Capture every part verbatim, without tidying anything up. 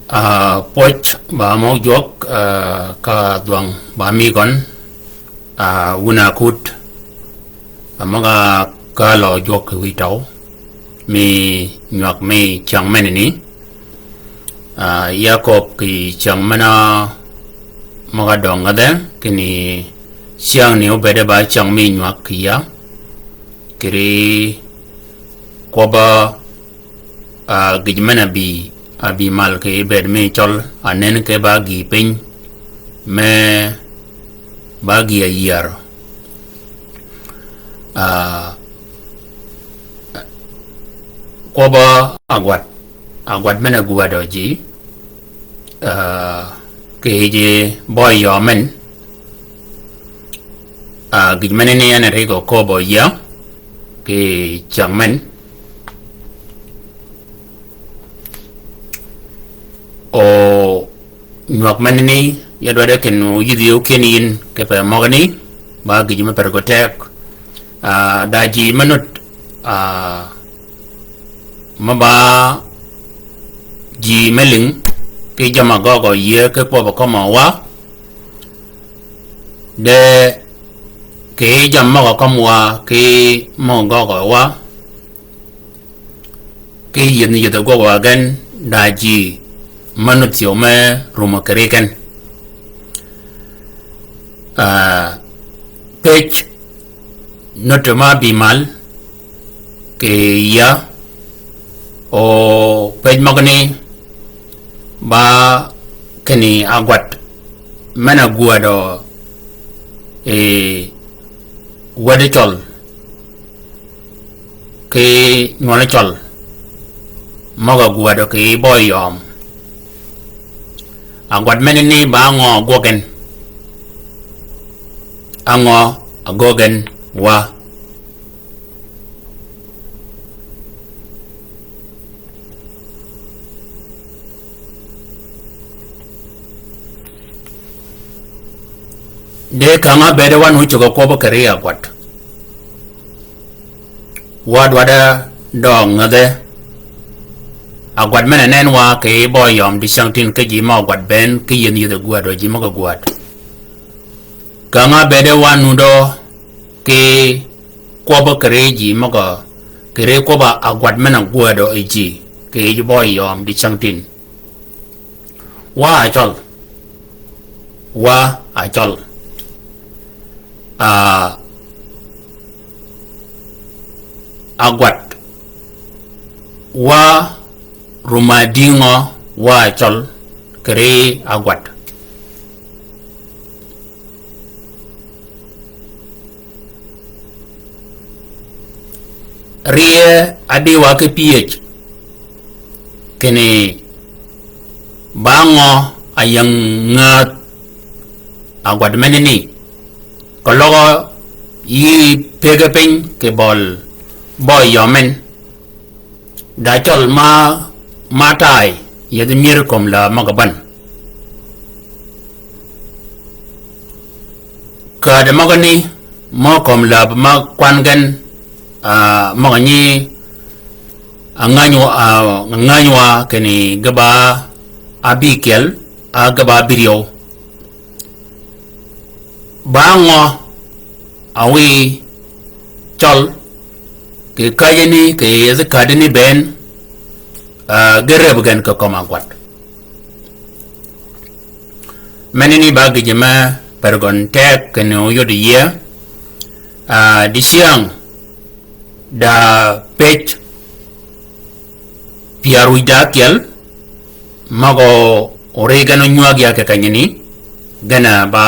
Ah, pwøj ba møg jwøk, ah, ka dhwang ba mi gøn, ah, wun a kut, ah, møg a ka lø jwøk ki wi tøw, mi nywag mi cyäng menani, ah, ya köbb ki cyäng men-a møg a døng ngädhe, kinni cyäng ni óbëëde ba cyäng mi nywag ki ya, kiri kwøbb-a, ah, gïj men-a bï, a bï mal ki bëëd mi cøl, a nen ki ba gïï piny, me ba gïï a yïärø. Ah, kwøbb-a agwad, agwad men-a gwädø ji, ah, ki yij bøy yø men, ah, gïj menani en a rigø köbbø yïa, ki cyäng men. O nywag menani, ya dwaddi kinni yïdhi ókyën yïn, kipe møgani, ba gïj me per gø teg. Ah, da ji me nud, ah, me ba ji me lïng, ki jamm-a gøgø yïe ki kwøbb-a kømmi wa, de ki jammì møg-a kømmi wa, ki møg-a gøgø wa, ki yïdh ni yïdh-a gwøg wa gen, da ji me nud thyew me rumø kì ri gen. Ah, pëj nutø ma bï mal, kì yïa, o pëj møgani ba kinni agwad men-a gwädø yi wädi cøl ki nywøli cøl møg-a gwädø kì bøy yøm. Agwad menani ba ngø agwøg gen? Á ngø agwøg gen wa? De käng-a bëëde wa nu cugg-a kwøbbi kì ri agwad. Wa dwaddi døøg ngädhe. Agwad men-a nen wa kì bøy yøm dicängtïn ki ji mø agwad bënn ki yïdh yïdh-a gwädø ji møg-a gwäd. Käng-a bëëde wa nu dø ki kwøbbi kì ri ji møg-a, kì ri kwøbb-a agwad men-a gwädø yi ji, kì yij bøy yøm dicängtïn. Wa acøl. Wa acøl. Ah, agwad. Wa rum-a dïngø wa acøl kì ri agwad. Rie adi wa ki pyëj kinni ba ngø a ying ngäädh agwad menani, keløg yï pëggi piny kì bøl bøy yøm men. Da cøl ma, ma tay, yethi myër kömi läb møg-a bän. Käddi møgani, mø kömi läb ma kwan gen, ah, møg-a nyi, angäny wa, ah, angäny wa kinni ge ba abïkyel, a ge ba abïryew. Ba ngø a wiy cøl kì käjjani kì yethi käddani bënn, ah, ge rëb gen kì kömi agwad. Menani ba gïjø me per gøn teg kinni óyod yïe, ah, dicyäng da pëj pyär wïj da ákyel, møg-a ori gen ónywäg ya kì kenyani, gen-a ba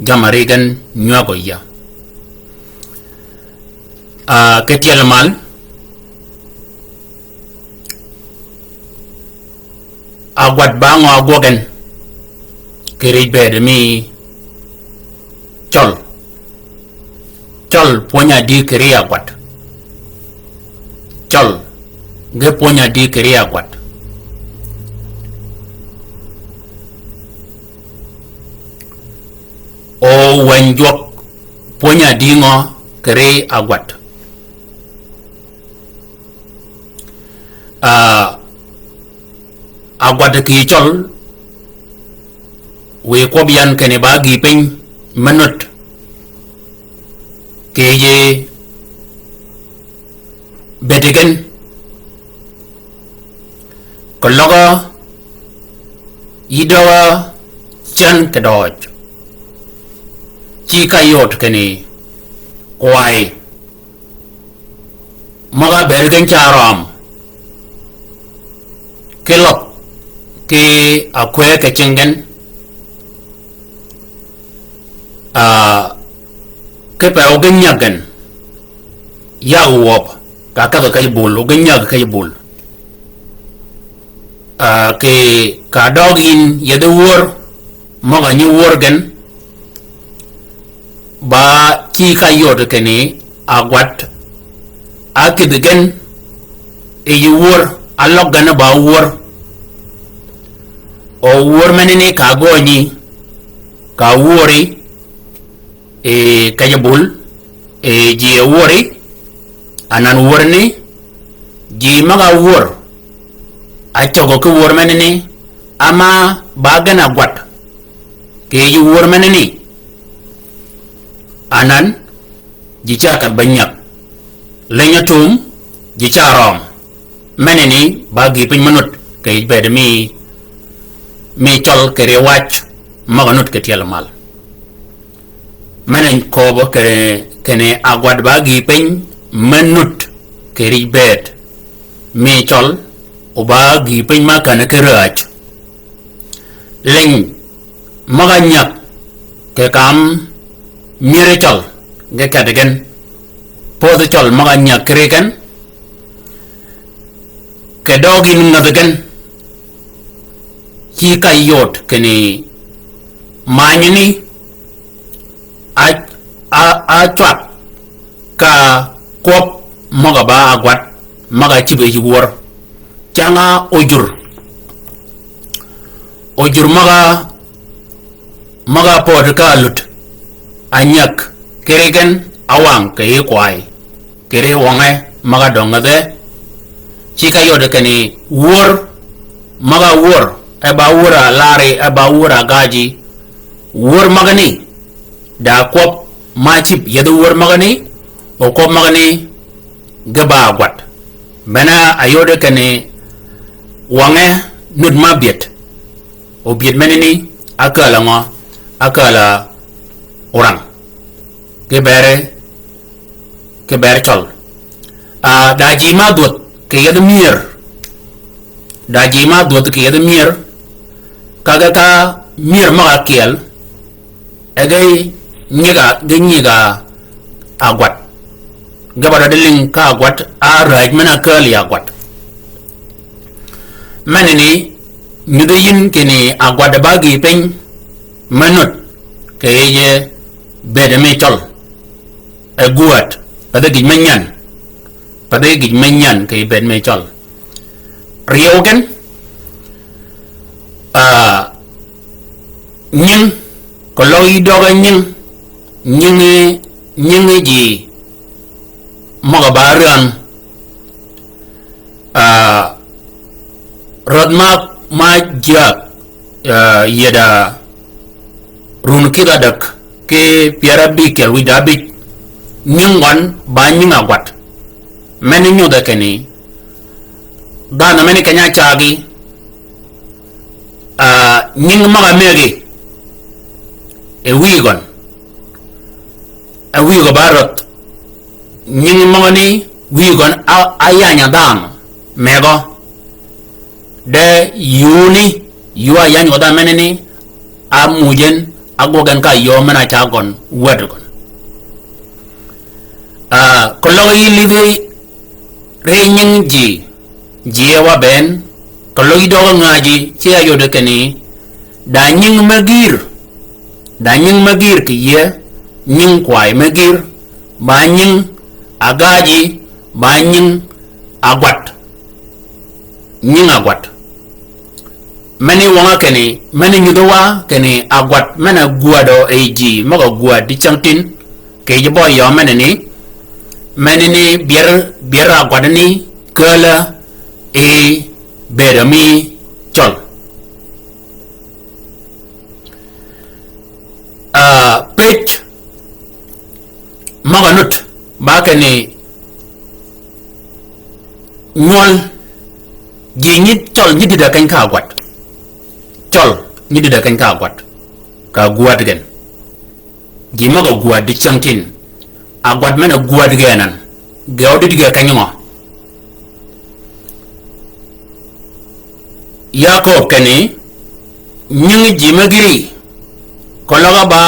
jamm-a ri gen nywäg ya. Ah, ki tyel mal, agwad ba ngø agwøg gen, kì ri bëëd mi cøl. Cøl pwönyi adi kì ri agwad? Cøl ge pwönyi adi kì ri agwad? O wäny jwøk pwönyi adi ngø kì ri agwad? Ah, Agwad kì cøl, wiy kwøb yan kinni ba gïï piny me nut kì yij bëëd gen, keløg yï døg cän kì døøj, ci ka yod kinni kwaay møg-a bëëd gen ca røm ki løg ki akwëëg kì cing gen, a, kipe o gen nyag gen, yag wøb, ka kedhi kej bul, o gen nyag kej bul. A, kì ka døøg yïn yethi wör, møg-a nyi wör gen, ba ci ka yod kinni agwad, a kïdhi gen, yij wör, a løg gen ba wör. O wör menani ka gønyi, ka wöri, e, kej bul, e, ji e wöri, anan wör ni, ji møg-a wör, a cögø ki wör menani, ama ba gen agwad, kì yij wör menani, anan, ji ca kedh ba nyag. Liny atum, ji ca røm. Menani, ba gïï piny me nut, kì yij bëëd mi, mi cøl kì riwac, møg-a nut kì tyel mal. Men en köbø kinni, kinni agwad ba gïï piny me nut kì rij bëëd mi cøl, o ba gïï piny ma känni ki rääj. Liny møg-a nyag kì kam myëri cøl, ge kedhi gen. Pödhi cøl møg-a nyag ki ri gen, kì døøg yïn ngädhi gen, ci ka yod kinni manyani, a, a, a cwag ka kwøb møg-a ba agwad, møg-a cïb yij wör. Cang-a ojur. Ojur møg-a, møg-a pödhi ka lut. A nyag, ki ri gen, a wang kì yij kwaay. Kì ri wønge, møg-a døngedhe. Ci ka yod kinni wör, møg-a wör, e ba wör a lari, e ba wör a gaji. Wör møgani, da kwøb ma cïb yethi wör møgani, o kwøb møgani, ge ba agwad. Bene a yode kinni wønge nud ma byed. O byed menani, a kääl-a ngø, a kääl-a orang. Ki beri, ki ber cøl. A, da ji ma dhwödh kì yethi myër. Da ji ma dhwödh kì yethi myër. Ka ge ka myër møg-a kyel. E ge nyig-a, ge nyig-a agwad. Ge ba dø di lïng ka agwad, a rääj men-a kääl yi agwad. Menani, nyudhi yïn kinni agwad ba gïï piny me nut kì yij bëëd mi cøl. E gwääd, pa de gïj me nyän. Pa de gïj me nyän kì bëëd mi cøl. Ryeew gen, a, nying, keløg yï døg-a nying, nying, nying ji møg-a ba räm, a, rädh ma, ma jääg, a, yïd-a run kïdha däg ki pyär abïkyel wïj da abïj, nying gøn ba nying agwad. Meni nyudhe kinni, dhanhø meni keny-a cagi, a, nying møg-a mëggi, e wïy gøn, e wïy gø ba rädh. Nying møgani, wïy gøn a, a yany-a dhanhø, mëggø. De yuni, yuu a yany gø dhanhø menani, a muuj en, a gwøg en ka yöö men-a ca gøn wäd gøn. A, keløg yï lidhi ri nying ji, ji e wa bënn, keløg yï døg-a ngäji, ci a yode kinni, da nying me gïr, da nying me gïr kì yie, nying kwaay me gïr, ba nying agaji, ba nying agwad. Nying agwad. Meni wøng-a kinni, meni nyudhi wa kinni agwad, men-a gwädø yi ji, møg-a gwäd di cängtïn, kì yij bø yø menani, menani byer, byer agwadani, kääl-a, yi bëëdø mi cøl. Ah, pëj møg-a nud ba kinni nywøl ji nyi cøl nyi dïdø keny ka ágwad. Cøl nyi dïdø keny ka ágwad. Ka ágwad gen. Ji møg-a ágwad di cyängtïn. Ágwad men-a ágwad gen anan. Ge ódïdï ge keny ngø? Yakob kinni, nyingi ji me gïrï, keløg ba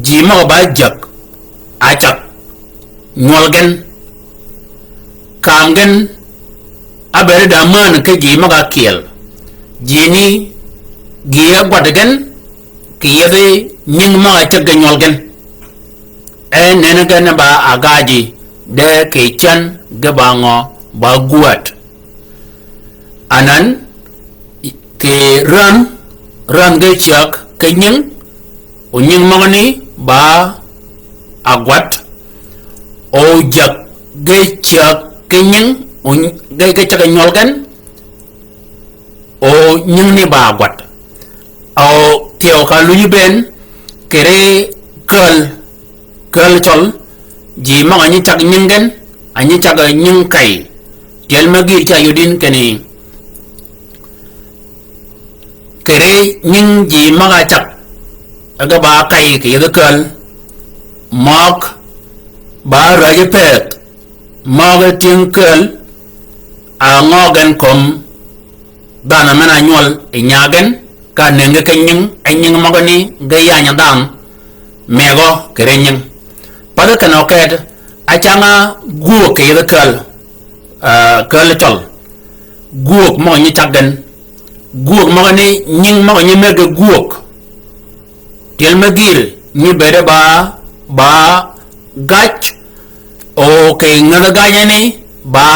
ji møg-a ba jäg, a cag nywøl gen, kam gen, ábëëd da männ ki ji møg-a kyeel, ji ni gï ágwad gen, kì yethi nying møg-a cäg ge nywøl gen. E nenni gen ba a gaji, de kì cän ge ba ngø ba gwäd. Anan, kì räm, räm ge cäg ki nying, o nying møgani ba ágwad, o jäg ge cäg ki nying, o ny-, ge, ge cäg ge nywøl gen, o nying ni ba ágwad. O thyew ka lunyi bënn, kì ri käl, käl cøl, ji møg-a nyi cag nying gen, a nyi cag nying kay. Tyel me gïïr ca yod yïn kinni, kì ri nying ji møg-a cag, ge ba kay kì yethi käl, møg ba räjji pëth, møg tyëng käl, a ngø gen kömi dhanhø men-a nywøl yi nya gen, ka nëngi ki nying, e nying møgani ge yany dhanhø mëgø kì ri nying. Pathi kinø keti, a cang-a gwöög kì yethi käl, ah, käl cøl. Gwöög møg-a nyi cag gen. Gwöög møgani nying møg-a nyi mëggi gwöög. Tyel me gïïr nyi bëëde ba, ba gaj, o kì ngädhi gajani ba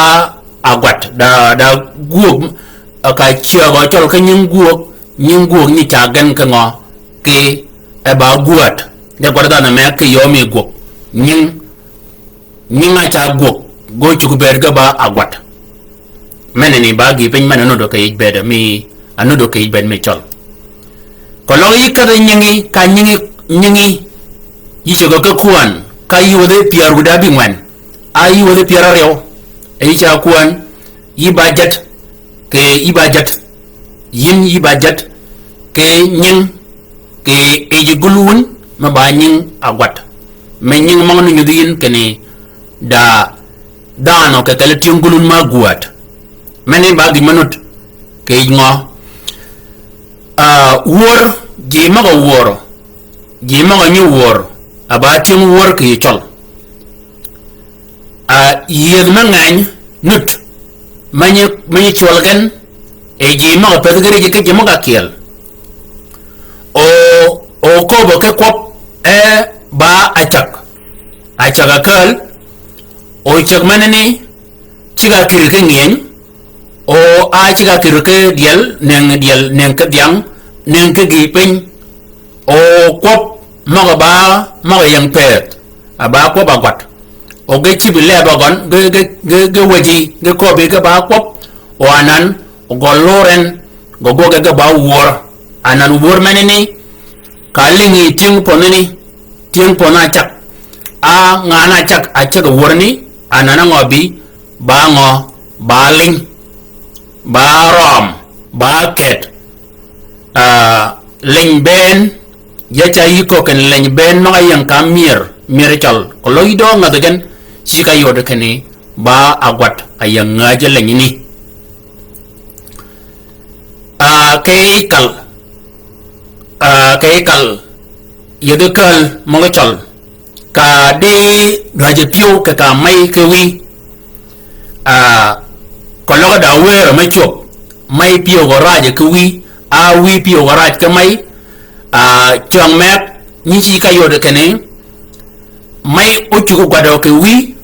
ágwad. Da, da gwöög, a ka cyäg o cøl ki nying gwöög, nying gwöög nyi cag gen ki ngø, kì e ba gwäd. Ge gwad dhanhø me kì yöö mi gwöög. Nying Nying a ca gwög, gø cuggi bëëd ge ba ágwad. Menani ba gïï piny men-a nuddø kì yij bëëd mi, a nuddø kì yij bëëd mi cøl. Keløg yï kedhi nyingi, ka nyingi, nyingi, yï cuggi ki kwän, ka yï wäthi pyär wïdá bïngwen, a yï wäthi pyär áryew, e yï ca kwän, yï ba jet, kì yï ba jet, yïn yï ba jet, kì nying, kì yij gul wun, me ba nying ágwad. Me nying møgani nyudhi yïn kinni da dhanhø kì kelli tyëng gul wun ma gwäd. Menani ba gïn me nud kì yij ngø? Ah, wör, ji møg-a wör, ji møg-a nyi wör, a ba tyëng wör kì yij cøl. Ah, yiedh me ngeny nud, me nyi, me nyi cwøl gen, e ji møg-a pëthi gïrï ji ki ji møg-a kyeel. O, o köbbø ki kwøb, e ba ácäg. Ácäg a käl, o cäg menani, cigg-a kïr ki ngyëny, o a cigg-a kïr ki dyel, nëng dyel, nëng ki dhyang, nëng ki gïï piny, o kwøb møg-a ba, møg-a ying pëth, a ba kwøb ágwad. O ge cïbi leb-a gøn, ge, ge, ge, ge wäji, ge köbbi ge ba kwøb, o anan, o gø lur en, gø gwøg ge ba wör, anan wör menani, ka lïngi tyëng pönnhani, tyëng pönnha ácäg, a ngan-a ácäg, ácäg wörani, anan-a ngø bï, ba ngø, ba lïng, ba røøm, ba ket. Ah, leny bënn, ya ca yï köög kinni leny bënn møg-a ying ka myër, myër cøl. Keløg yï døøg ngädhi gen, ci ka yod kinni, ba ágwad a ying ngäjji lenyani. Ah, kì yij kal, ah, kì yij kal, yethi käl møg-a cøl. Ka di rajø pyëw kì ka mey ki wïy. Ah, keløg da wërø me cwöb. Mey pyëw gø rajø ki wïy. A wïy pyëw gø raj ki mey. Ah, cwäng meg nyi ci ka yod kinni. Mey ócuggi gwadø kì wïy.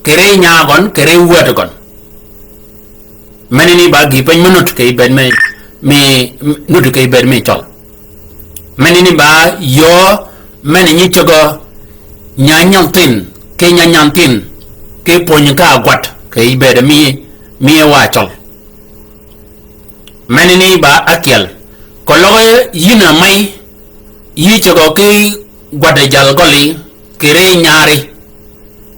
Kì ri nya gøn, kì ri wäd gøn. Menani ba gïï piny me nud kì yij bëëd mi, mi, nud kì yij bëëd mi cøl. Menani ba yöö, men nyi cäggø nya nyan thinh, ki nya nyan thinh, ki pwönyi ka ágwad, kì yij bëëd mi, mi wa cøl. Menani ba ákyel. Keløg yïn a mey, yï cøgø ki gwaddi jal gølli, kì ri nyari.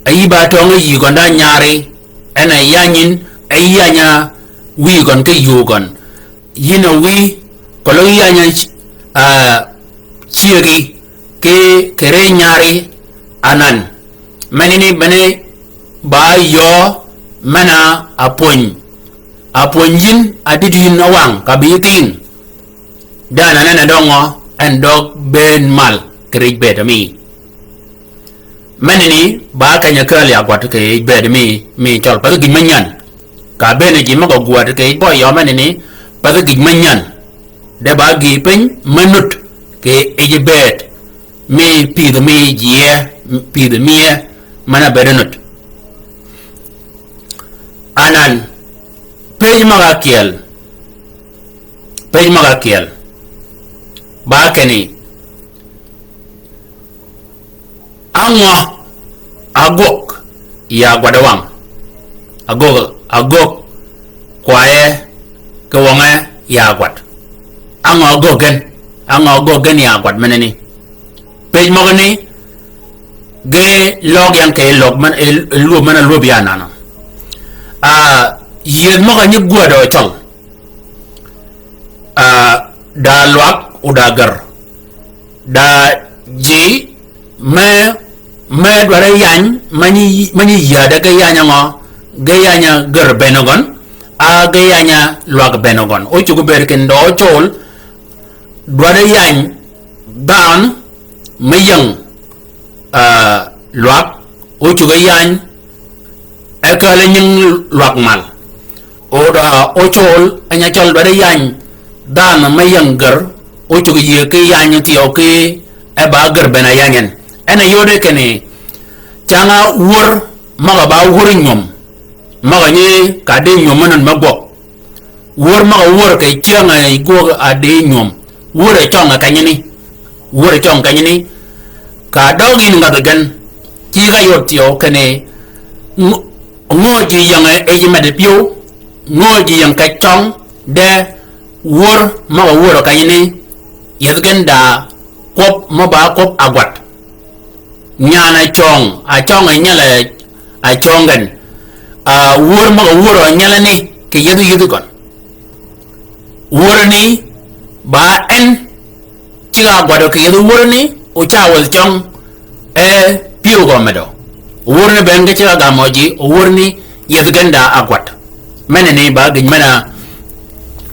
A yï ba töng yï gøn da nyari, en a yany yïn, a yï yanya wïy gøn ki yuu gøn. Yïn a wïy, keløg yï yanya, ah, cyëggi, ki, kì ri nyari, anan. Menani bene ba yöö, men-a ápwöny. Ápwöny yïn, ádïd yïn áwang, ka bï yï thïn. De anan en a døngø, en døg bënn mal, kì ri bëëd mi. Menani, ba keny-a kääl ya gwad kì yij bëëd mi, mi cøl, path gïj me nyän. Ka bënn ji møg-a gwad kì yij bøy yø menani, path gïj me nyän. De ba gïï piny me nut kì yij bëëd. Mi pïdh mi ji ye, pïdh mi ye, men-a bëëd nut. Anan, pëj møg-a ákyel, pëj møg-a ákyel. Ba kinni, á ngø agwøg ya gwad wang. Agwøg, agwøg kwaye ki wønge ya gwad. Á ngø agwøg gen, á ngø agwøg gen ya gwad menani. Pëj møgani, ge løg yan kì løg men, e, e lwöb men-a lwöb ya nanø. Ah, yïëdh møg-a nyi gwäd o cøl. Ah, da lwag, o da gär. Da ji me, me dwaddi yany, me nyi, me nyi yädde ge yanya ngø, ge yanya gär bënn gøn, a ge yanya lwag bënn gøn. O cuggi bëëd kinni dø ócol, dwaddi yany dhanhø me ying, ah, lwag, o cuggi yany, e kääl nying lwag mal. O da ócol, e nya cøl dwaddi yany, dhanhø me ying gär, o cuggi yïëg ki yany thyew ki, e ba gär bënn-a yany en. En a yode kinni, cang-a wör, møg-a ba wör nywöm, møg-a nyi ka di nywöm men-a me gwøg. Wör møg-a wör kì cyäng-a gwøg a di nywöm. Wör a cøng-a kenyani. Wör a cøng kenyani. Ka døøg yïn ngadh gen. Ci ka yod thyew kinni. Ngø-, ngø ji ying-a yij med pyëw. Ngø ji ying-a keny cøng. De wör møg-a wör kenyani. Yeth gen da kwøb mø ba kwøb agwad. Nyan a cøng, a cøng a nyal a, a cøng gen. A wör møg-a wör a nyal ni, kì yeth yeth gøn. Wör ni, ba en, cigg-a gwad kì yeth wör ni, o ca wäth cøng, e, pyëw gø medø. Wör ni ben ge cigg-a gam ø ji, o wör ni, yeth gen da agwad. Menani ba gïj men-a,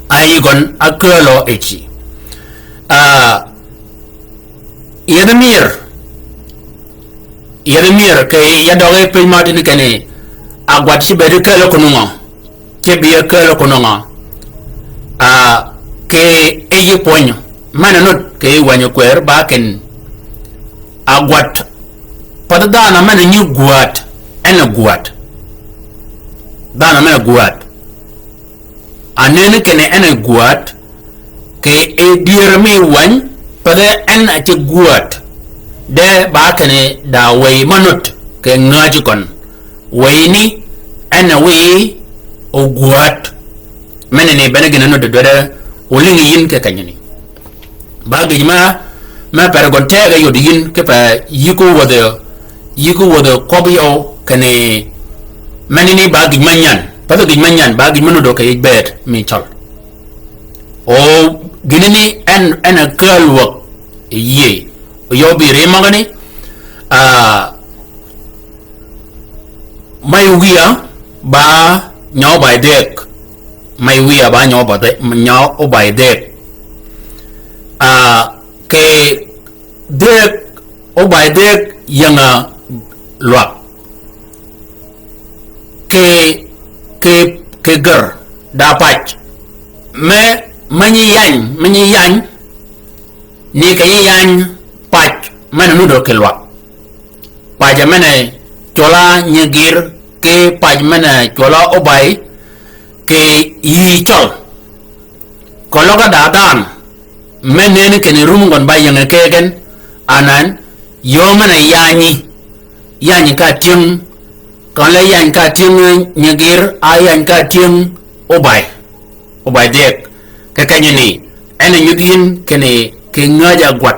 a yï gøn, a kääl ø e ci. A, Yeth myër, yeth myër kì ya døge pëj mø tïn kinni, agwad ci bëëd kääl kunungø, ci bï kääl kunungø. A, kì yij pwöny, men-a nud kì wänyi kwër ba kinni, agwad, path dhanhø men-a nyi gwäd, en a gwäd. Dhanhø men-a gwäd. Anëni kinni en a gwäd, kì yij dyër mi wäny, path en a ci gwäd. De ba kinni da wëy mø nud, kì ngäj køn. Wëy ni, en a wiy, o gwäd. Menani bene gïn a nud dwaddi, o lïngi yïn kì kenyani. Ba gïj ma, ma per gøn tegø yod yïn kipe yï ko wädhi, yï ko wädhi kwøb yøw kinni menani ba gïj ma nyän. Path gïj ma nyän, ba gïj ma nuddø kì yij bëëd mi cøl. O gïnani en, en a kääl wäg yïëy. O yøw bï ri møgani, ah, May wïya ba nyøw bay dhëëg. May wïya ba nyøw ba dhë-, nyøw bay dhëëg. Ah, kì dhëëg, o bay dhëëg ying-a lwag. Kì, kì, kì gër da pac. Me, me nyi yany, me nyi yany, ni kì nyi yany pac, men-a nuddø kì lwag. Pac men-a cwøl-a nyigir, ki pac men-a cwøl-a óbay, kì yï cøl. Keløg a da dhanhø, me nënni kinni rum gøn ba yinge kegen, anan, yöö men-a yanyi, yanyi ka tyëng, kan le yany ka tyëng nyigir, a yany ka tyëng óbay. Óbay dhëëg. Kì kenyani, en a nyudh yïn kinni kì ngäjji agwad,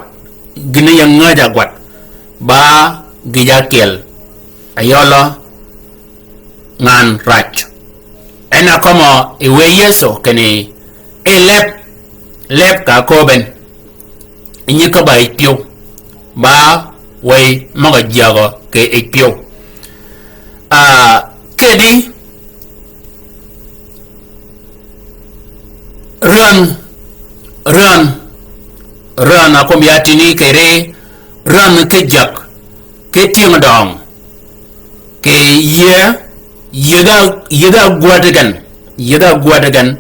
gïn-a ya ngäjji agwad, ba gïjø ákyel, a yøl-a ngan räj. En a kømmi yi wëy Yëso kinni, e leb, leb ka köbben, nyi ka ba yij pyëw, ba wëy møg-a jyägø kì yij pyëw. A, kedi, rän, rän, rän a kwøb ya tïni kì ri, rän ki jyäg, ki tyëng døng, kì yie, yïdh-a, yïdh-a gwäddi gen, yïdh-a gwäddi gen,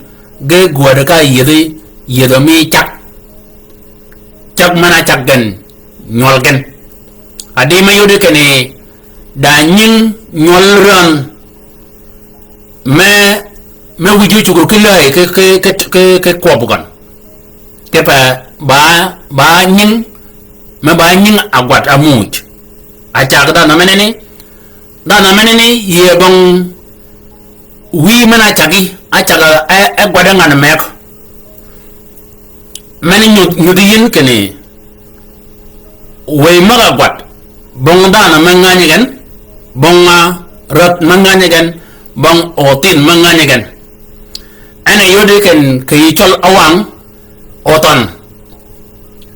ge gwäddi ka yïdhi, yïdhø mi cag. Cag men-a cag gen, nywøl gen. Adi me yudi kinni, da nying nywøl rän, me, me wïj ócugø ki läyi ki, ki, ki, ki, ki kwøb gøn. Kipe ba, ba nying, me ba nying agwad amuuj. A cag dhanhø menani, dhanhø menani, yie bong wïy men-a cagi, a cag e, e gwaddi ngan meg. Men nyudh, nyudhi yïn kinni, wëy møg-a gwad, bong dhanhø me ngänyi gen, bong, a, räth me ngänyi gen, bong othinh me ngänyi gen. En a yodi ken kì yij cøl Awang, othøn.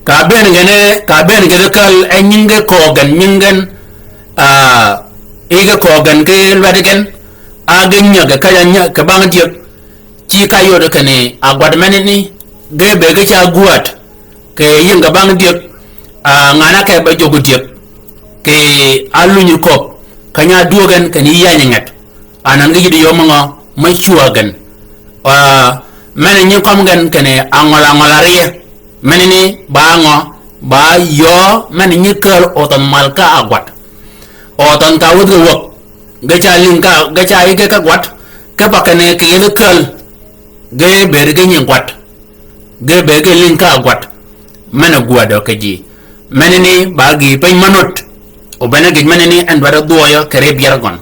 Ka bëën gen e, ka bëën gen e käl e nyingi köög gen, nyingi gen, a, yi ge köög gen ki lwaddi gen, a ge nyäg ge ka ya nyäg kì bang dyëg, Ci ka yod kinni, a gwad menani, ge be ge ca gwäd, kì yïng ge bang dyëg, a, ngan-a ke be jog dyëg, kì alunyi köbb, keny-a dwöög gen kinni yäny nget, anan ge yïddi yöm ngø, me cwäg gen. A, men-a nyi kømmi gen kinni angøl angøl arye, menani ba ngø, ba yöö, men-a nyi käl othøn mal ka a gwad. Othøn ka wädhi wäg, ge ca lïng ka, ge ca yïge ka gwad, ke ba kinni kì yïdhi käl, ge bëëd ge nyi gwad, ge bëëd ge lïng ka gwad, men-a gwädø kì ji. Menani ba gïï piny me nud, o bene gïj menani en dwaddi dhwøøyø kì ri byergøn.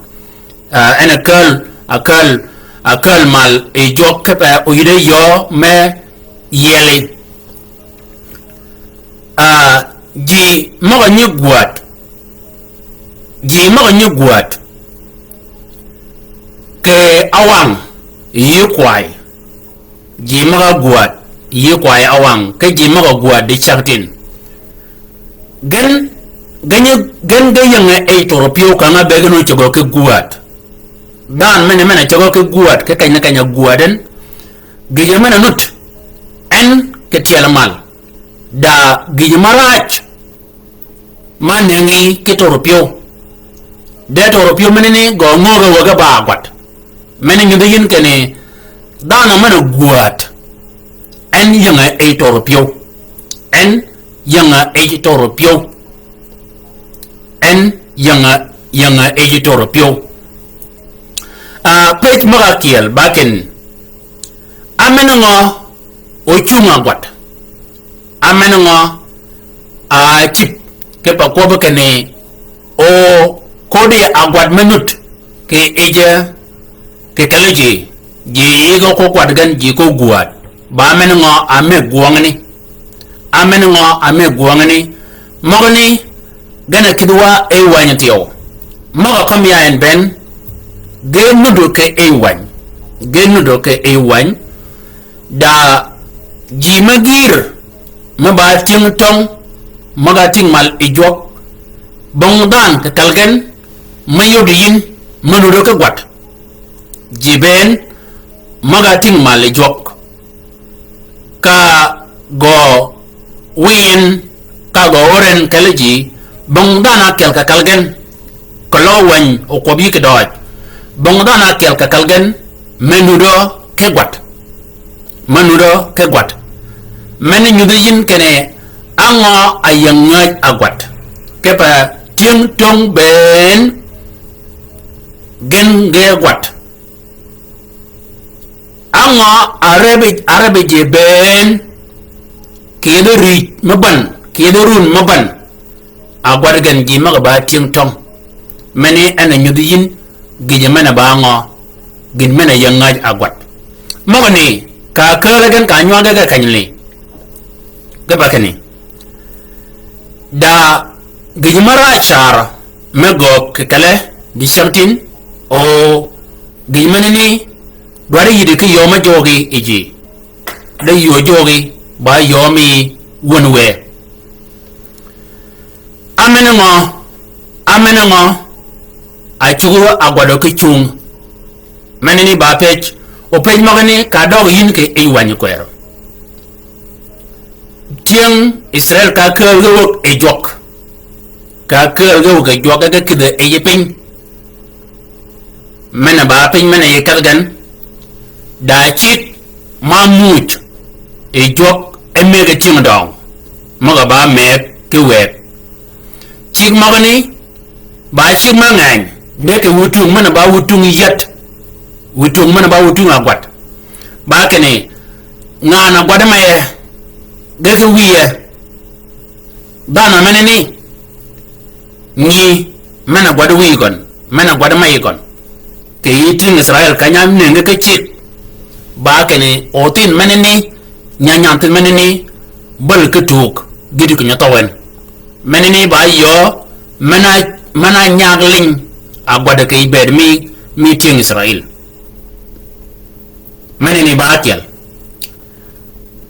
A, en a käl, a käl, a käl mal yi jwøk kipe oyïdde yöö me yieli. A, ji møg-a nyi gwäd, ji møg-a nyi gwäd, kì Awang, yï kwayi, ji møg-a gwäd, yï kwayi Awang, ki ji møg-a gwäd di cäg tin. Gen, gen, gen ge ying-a yij toro pyëw ka nga be gen ócägø ki gwäd. Dhanhø men-a, men-a cägø ki gwäd, ki keny-a keny-a gwäd en, gïjø men-a nud, en kì tyel mal. Da gïjø ma räj, ma nëngi ki toro pyëw. De toro pyëw menani gø ngööge wäge ba gwad. Men-a nyudhi yïn kinni, dhanhø men-a gwäd. En ying-a yij toro pyëw. En ying-a yij toro pyëw. En ying-a, ying-a yij toro pyëw. A, pëj møg-a kyel ba kinni, a men ngø ocung agwad. A men ngø, a, cïb, kipe kwøbbi kinni, o kodi agwad me nud, kì yij, kì kelli ji, ji yïge ko gwad gen ji ko gwäd. Ba men ngø a mëgg gwøngani. A men ngø a mëgg gwøngani. Møgani, gen a kïdhi wa e wäny thyew. Møg-a kømmi ya en bënn, ge nudø kì e wäny. Ge nudø kì e wäny. Da ji me gïïr, me ba tyëng töng, møg-a tïng mal yi jwøk, bong dhanhø kì kal gen, me yodi yïn, me nudø ki gwad. Ji bënn, møg-a tïng mal yi jwøk. Ka gø wïy en, ka gø ör en kelli ji, bong dhanhø ákyel ka kal gen, keløg wäny okwøb yï kidøøj. Bong dhanhø ákyel ka kal gen, me nudø ki gwad. Me nudø ki gwad. Men nyudhi yïn kinni, á ngø a ying ngäj agwad. Kipe tyëng töng bënn, gen ge gwad. Á ngø a rebbi, a rebbi ji bënn, kì yedhi rïj me bän, kì yedhi run me bän. Agwad gen ji møg-a ba tyëng töng. Meni en a nyudhi yïn, gïjø men-a ba ngø, gïn men-a ying ngäj agwad. Møgani, Ka kääl gen ka nywage ge kenyli. Ge ba kinni, da gïj mø ra car me göög kì kele dicängtïn, o gïj menani dwaddi yïddi ki yöö me jwøøgi yi ji. De yöö jwøøgi ba yöö mi wun wë. Ámeni ngø, ámeni ngø, a cuggi agwadø ki cung. Menani ba pëj, o pëj møgani ka døg yïn kì yij wänyi kwërø. Tyëng Israil ka kääl ge wäg yi jwøk. Ka kääl ge wäg yi jwøk, ge kïdhi yi piny. Men-a ba piny men-a yi kedh gen, da cigg ma muuj yi jwøk e mëggi tyëng døng, møg-a ba mëgg ki wëgg. Cigg møgani, ba cigg ma ngeny, de kì wïtung men-a ba wïtung yäd, wïtung men-a ba wïtung agwad. Ba kinni, ngan agwad me, ge ki wiye, dhanhø menani, nyi, men-a gwad wïy gøn, men-a gwad mey gøn. Kì yij tyëng Israil keny-a neng ki cigg. Ba kinni, o thinh menani, nya nyanthin menani, bäl ki tug, gïti kì nyi thøw en. Menani ba yöö, men-a, men-a nyag liny, agwad kì bëëd mi, mi tyëng Israil. Menani ba ákyel.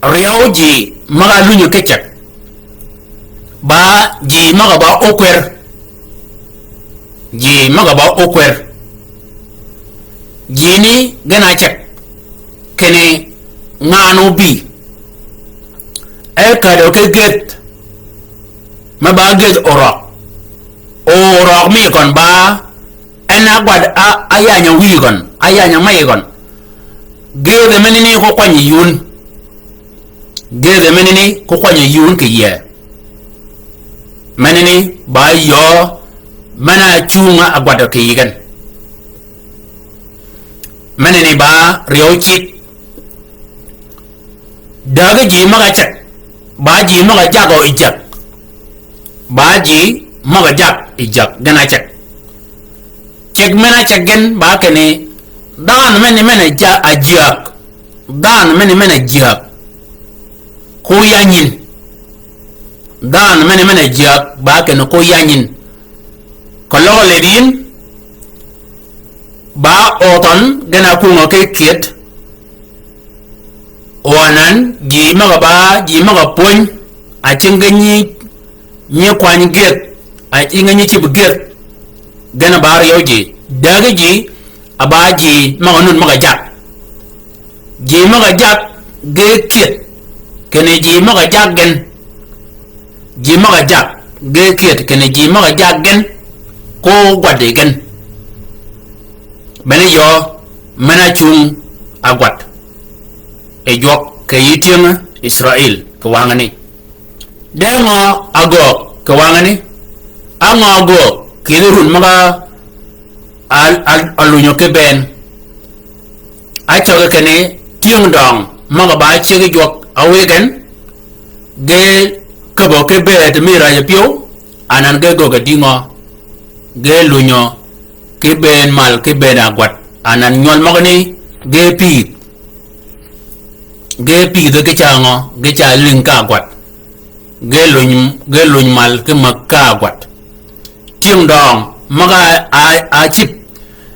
Ryeew ji møg-a lunyi ki ceg. Ba ji møg-a ba ókwër. Ji møg-a ba ókwër. Ji ni gen a ceg. Kinni ngan óbï. E kädø ki gëdh. Me ba gëdh orøg. Orøg mi gøn ba En agwad a, a yanya wïy gøn, a yanya mey gøn. Gëdhe menani ko kwany yun. Gëdhe menani ko kwany yun kì yie. Menani ba yöö, men-a cunga agwad kì yï gen. Menani ba ryeew cigg. Dägi ji møg-a ceg, ba ji møg-a jagø yi jäg. Ba ji møg-a jag yi jäg, gen a ceg. Ceg men-a ceg gen ba kinni, dhanhø meni men-a ja-, a jyäg. Dhanhø meni men-a jyäg. Ko yanyin. Dhanhø meni men-a jyäg, ba kinni ko yanyin. Keløg led yïn, ba othøn gen a kwöngø ki kyëd, o anan, ji møg-a ba, ji møg-a pwöny, a cingi nyi, nyi kwany gëdh, a cingi nyi cïb gëdh, gen a ba ryeew ji, dägi ji, a ba ji møg-a nun møg-a jag. Ji møg-a jag ge kyëd, kinni ji møg-a jag gen. Ji møg-a jag ge kyëd, kinni ji møg-a jag gen, ko gwaddi gen. Bene yöö, men-a cung agwad. E jwøk kì yij tyëng Israil, kì wangani. De ngø agöög kì wangani? Á ngø agöög kì yij run møg-a al-, al-, alunyø ki bënn. Á cøge kinni tyëng døng møg-a ba ceg jwøk a wïy gen, ge käbbø ki bëëd mi räjø pyëw, anan ge göggi dïngø, ge lunyø ki bënn mal ki bënn agwad, anan nywøl møgani ge pïïdh. Ge pïïdhe ki ca ngø, ge ca lïng ka agwad. Ge luny, ge luny mal ki mäg ka agwad. Tyëng døng møg-a, a, a cïb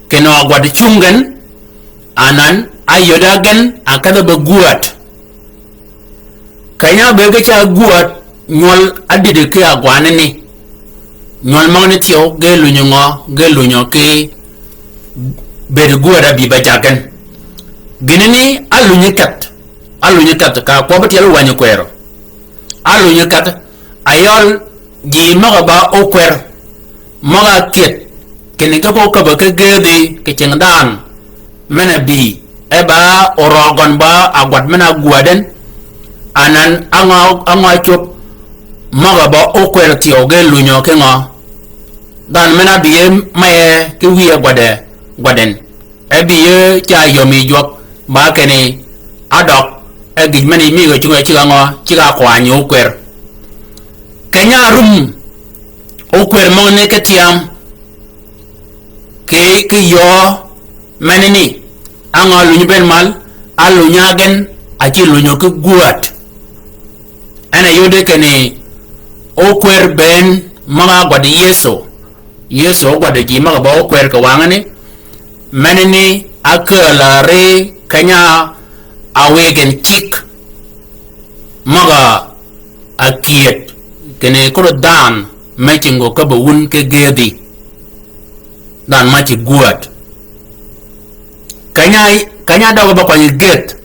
kinø agwad cung gen, anan a yöda gen a kedhe be gwääd. Keny-a be ge ca gwääd nywøl adïddi ki agwanani. Nywøl møgani thyew ge lunyø ngø, ge lunyø ki bëëd gwääd a bï ba jaggi gen. Gïnani a lunyi keth, a lunyi keth ka kwøbbi tyel wänyi kwërø. A lunyi keth, a yøl ji møg-a ba ókwër, møg-a kyëd, kinni ge ko käbbø ki gëdhi kì cingi dhanhø, men-a bï, e ba orøg gøn ba agwad men-a gwääd en, anan á ngø, á ngø cwöb, møg-a ba ókwër thyew ge lunyø ki ngø. Dhanhø men-a bï e meye ki wïye gwadde, gwadden. E bï yie ca yömi jwøk, ba kinni, ádøg, e gïj meni mi ge cugge cigg-a ngø, cigg-a kwany ókwër. Keny-a rum, ókwër møgani ki tyam, ki, ki yöö, menani, á ngø lunyi bënn mal, á lunyi gen, a cï lunyo ki gwäd. En a yode kinni ókwër bënn møg-a gwaddi Yëso. Yëso ógwaddi ji møg-a ba ókwër kì wangani. Menani ákääl a ri keny-a áwï gen cigg møg-a kyëd kinni kuddi dhanhø me cingø ka be wun ki gëëdhi. Dhanhø ma ci gwäd. Keny-a, keny-a døg-a ba kwany gyëdh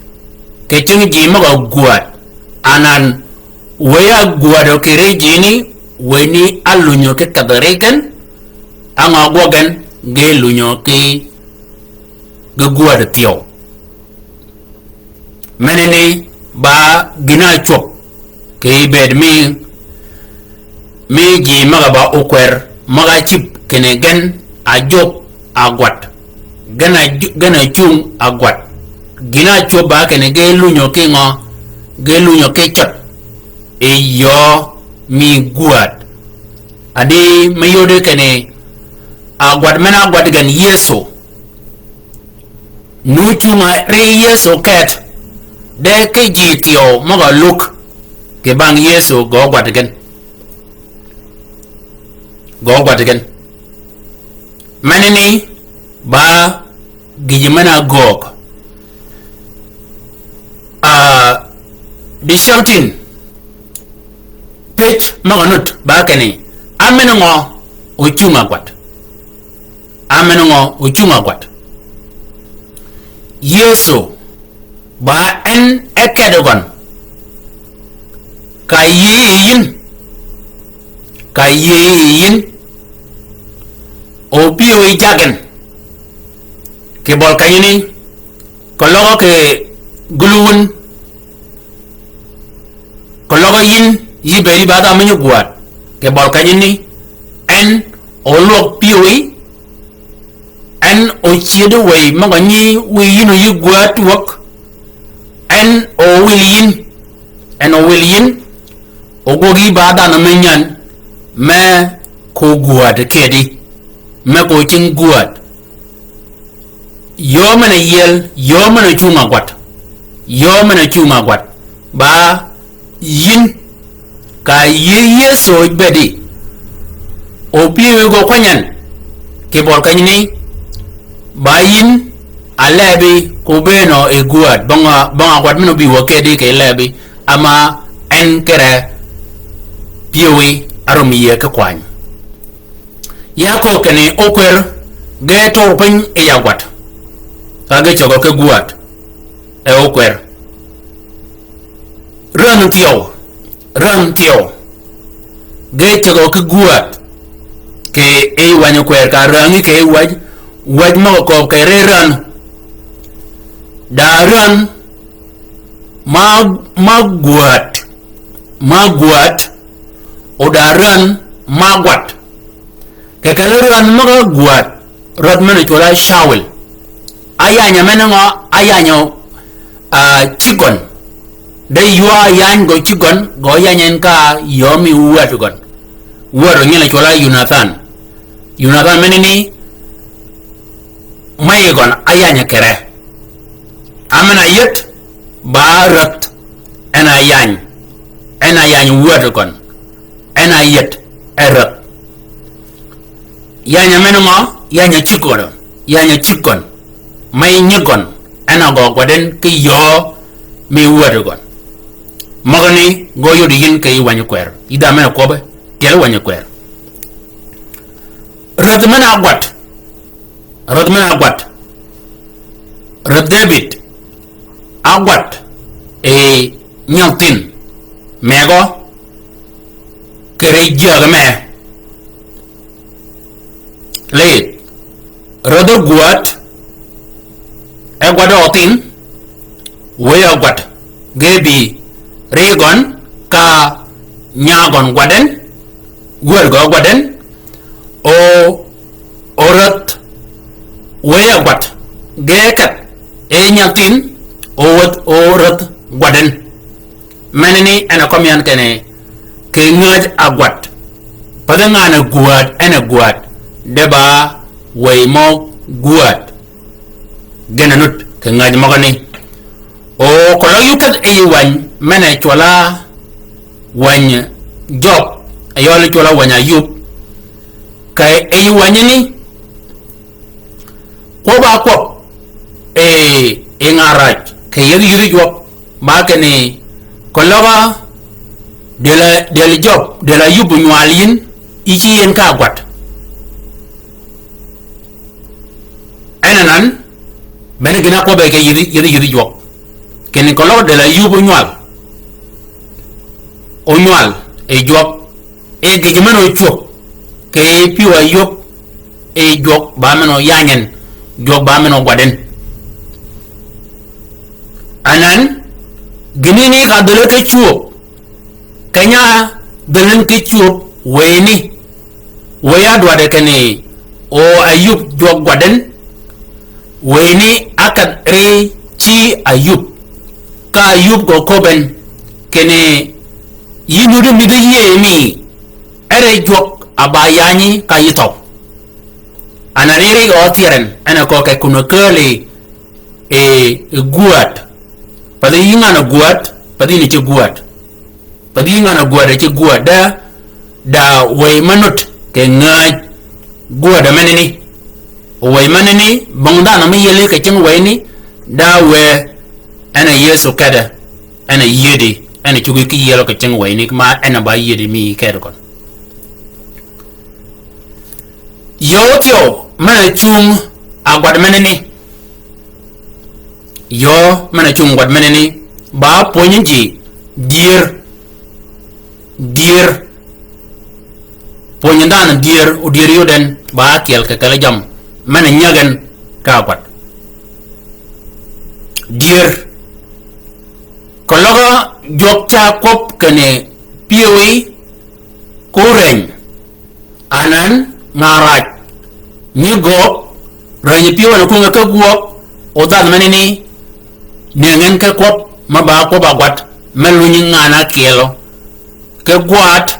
kì cing ji møg-a gwäd. Anan wëy-a gwädø kì ri jini, wëyni álunyo ki kedhi ri gen, á ngø gwøg gen, ge lunyo ki, ge gwäd thyew. Menani ba gïn-a ácwöb kì bëëd mi, mi ji møg-a ba ókwër, møg-a cïb kinni gen a jwøb a gwad. Gen a ju-, gen a cung a gwad. Gïn-a ácwöb ba kinni ge lunyo ki ngø, ge lunyo ki cød. Yi yöö mi gwäd. Adi me yode kinni a gwad men-a gwad gen Yëso. Nu cung-a ri Yëso keth, de ki ji thyew møg-a lug kì bang Yëso gø gwad gen. Gø gwad gen. Menani ba gïjø men-a göög. A, di cøl tin. Pëj møg-a nud ba kinni, á men ngø ócung a gwad. Á men ngø ócung a gwad. Yëso ba en e kedø gøn. Ka yïëy yi yïn. Ka yïëy yi yïn. O pyëwí jagen. Kì bøl kenyani. Keløg kì gulu wun. Keløg yïn, yï bëëd yï ba dhanhø me nyi gwäd. Kì bøl kenyani. En olwøg pyëwí. En ocyëdi wëy møg-a nyi wiy yïn o yï gwäd wäg. En owil yïn. En owil yïn. Ogwøg yï ba dhanhø me nyän. Me ko gwäd kedi. Me ko cing gwäd. Yöö men-a yiel, yöö men-a cung a gwad. Yöö men-a cung a gwad. Ba yïn, ka yï Yëso bëëdi. O pyëwí gø kwany en. Kì bøl kenyani. Ba yïn, a lebi, ko bëënø yi gwäd. Bang-a, bang-a gwad men-a óbï wäg kedi kì lebi. Ama en kere pyëwí árum yïëy ki kwany. Ya köög kinni ókwër, ge tur piny yi ya gwad. Ka ge cögø ki gwäd. E ókwër. Ränn thyew. Ränn thyew. Ge cögø ki gwäd. Kì yi wänyi kwër ka rängi kì yi wäj. Wäj møg-a kööb kì ri ränn. Da ränn ma, ma gwäd. Ma gwäd. O da ränn ma gwad. Kì kele ränn møg-a gwäd, rädh men-a cwøl-a Cawul. Áyanyø men-a ngø, áyanyø, a, cïg gøn. De ywa áyany gø cïg gøn, gø yany en ka yöö mi wäd gøn. Wäd o nyel-a cwøl-a Yunathan. Yunathan menani, ma yi gøn áyanyø kere. Amen-a yet, ba rädh, en a yany. En a yany wäd gøn. En a yet, e rädh. Yany-a men-a ngø, yany-a cïg gøn, yany-a cïg gøn. Mey nyi gøn, en a gø gwadden ki yöö mi wäd gøn. Møgani gø yod yïn kì yij wänyi kwër. Yï dha men-a kwøbbe, tyel wänyi kwër. Rädh men-a gwad. Rädh men-a gwad. Rädh Debïd. Ágwad. E nyathin. Megø. Kere jyäg me. Lid. Rädh gwad. E gwad othin. Wëy ágwad. Ge bï. Ri gøn. Ka. Nya gøn gwadden. Gwad gø gwadden. O. O rädh. Wëy ágwad. Ge ket. E nyathin. O wädh o rädh gwadden. Menani en a kømmi yan kinni, kì ngäj ágwad. Pathi ngan-a gwäd, en a gwäd. De ba wëy mø gwäd. Gen a nud, kì ngäj møgani. O, keløg yub kedh yij wäny, men-a cwøl-a wäny Jøb, yøl cwøl-a wäny Ayub. Kì yij wänyi ni, kwøbb-a kwøb, e, e nga räj, kì yïdhi yïdhi jwøk, ba kinni, keløg-a, dyel, dyel Jøb, dyel Ayub nywal yïn, yï ci yïn ka gwat. En anan, bene gïn-a kwøbbe kì yïdhi, yïdhi, yïdhi jwøk. Kinni keløg dyel Ayub onywal. Onywal, e jwøk. E gïj men-a ócwöb. Kì pyëw Ayub, e jwøk ba men-a óyany en. Jwøk ba men-a ógwad en. Anan, gïni ni ka dhöle ki cwöb. Keny-a dhölen ki cwöb wëyni. Wëy-a dwaddi kinni, o Ayub jwøk gwaddi en, wëyni ákedh ri ci Ayub. Ka Ayub gø köbben, kinni, yï nuddi mi dhï yïëy mi, er e jwøk a ba yanyi ka yï thøw. Anan ri gø thyeer en, en a köög kì kun-a kääl yi, e, e gwääd. Pathi yï ngan-a gwääd, pathi yïn ci gwääd. Pathi yï ngan-a gwääd, ci gwääd da, da wëy me nud kì ngäny gwääd menani. Wëy menani, bong dhanhø me yieli kì cingi wëyni, da wë en a Yëso kedø, en a yiedi, en a cuggi ki yielø kì cingi wëyni, ma en a ba yiedi mi kedi køn. Yø óthyew, men-a cung a gwad menani. Yø men-a cung gwad menani, ba pwönyi ji dyër, dyër. Pwönyi dhanhø dyër, o dyër yod en, ba ákyel kì kelli jammì, men-a nyäg en ka gwad. Dyër. Keløg-a jwøk ca kwøb kinni pyëwí, ko reny. Anan nga räj, nyi gööb, reny pyëw en a kwönge ki gwøg, o dhanhø menani, nëngi en ki kwøb, me ba kwøbb-a gwad, me lunyi ngan-a kyelø. Ki gwad,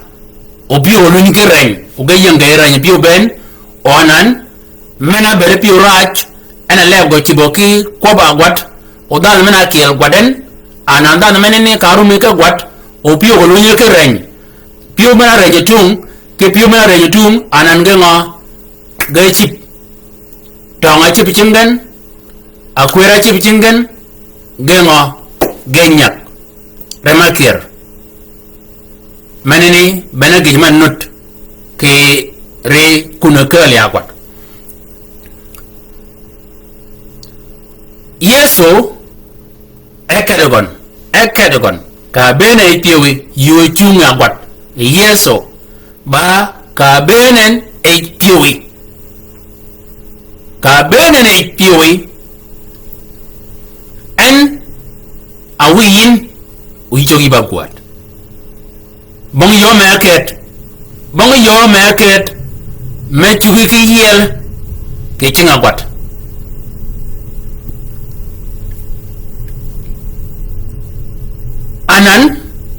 o pyëw lunyi ki reny, o ge ying kì reny pyëw bënn, o anan, men-a bëëd pyëw räj, en a leeb gø cïbø ki kwøbb-a gwad, o dhanhø men-a kyel gwadd en, anan dhanhø menani ka rummi ki gwad, o pyëw gø lunyi ki reny. Pyëw men-a reny tung, kì pyëw men-a reny tung, anan ge ngø, ge cïb. Tøng-a cïb cingi gen, akwër-a cïb cingi gen, ge ngø, ge nyäg. Rem-a kyër. Menani, bene gïj men-a nud, kì ri kun-a kääl ya gwad. Yëso, e kedø gøn, e kedø gøn, ka bëën en yij pyëwí, yï ócung a gwad. Yëso, ba ka bëën en yij pyëwí. Ka bëën en yij pyëwí, en a wiy yïn, o yï cög yï ba gwäd. Bong yöö me ákëëd. Bong yöö me ákëëd. Me cuggi ki yiel. Kì cingi gwad. Anan,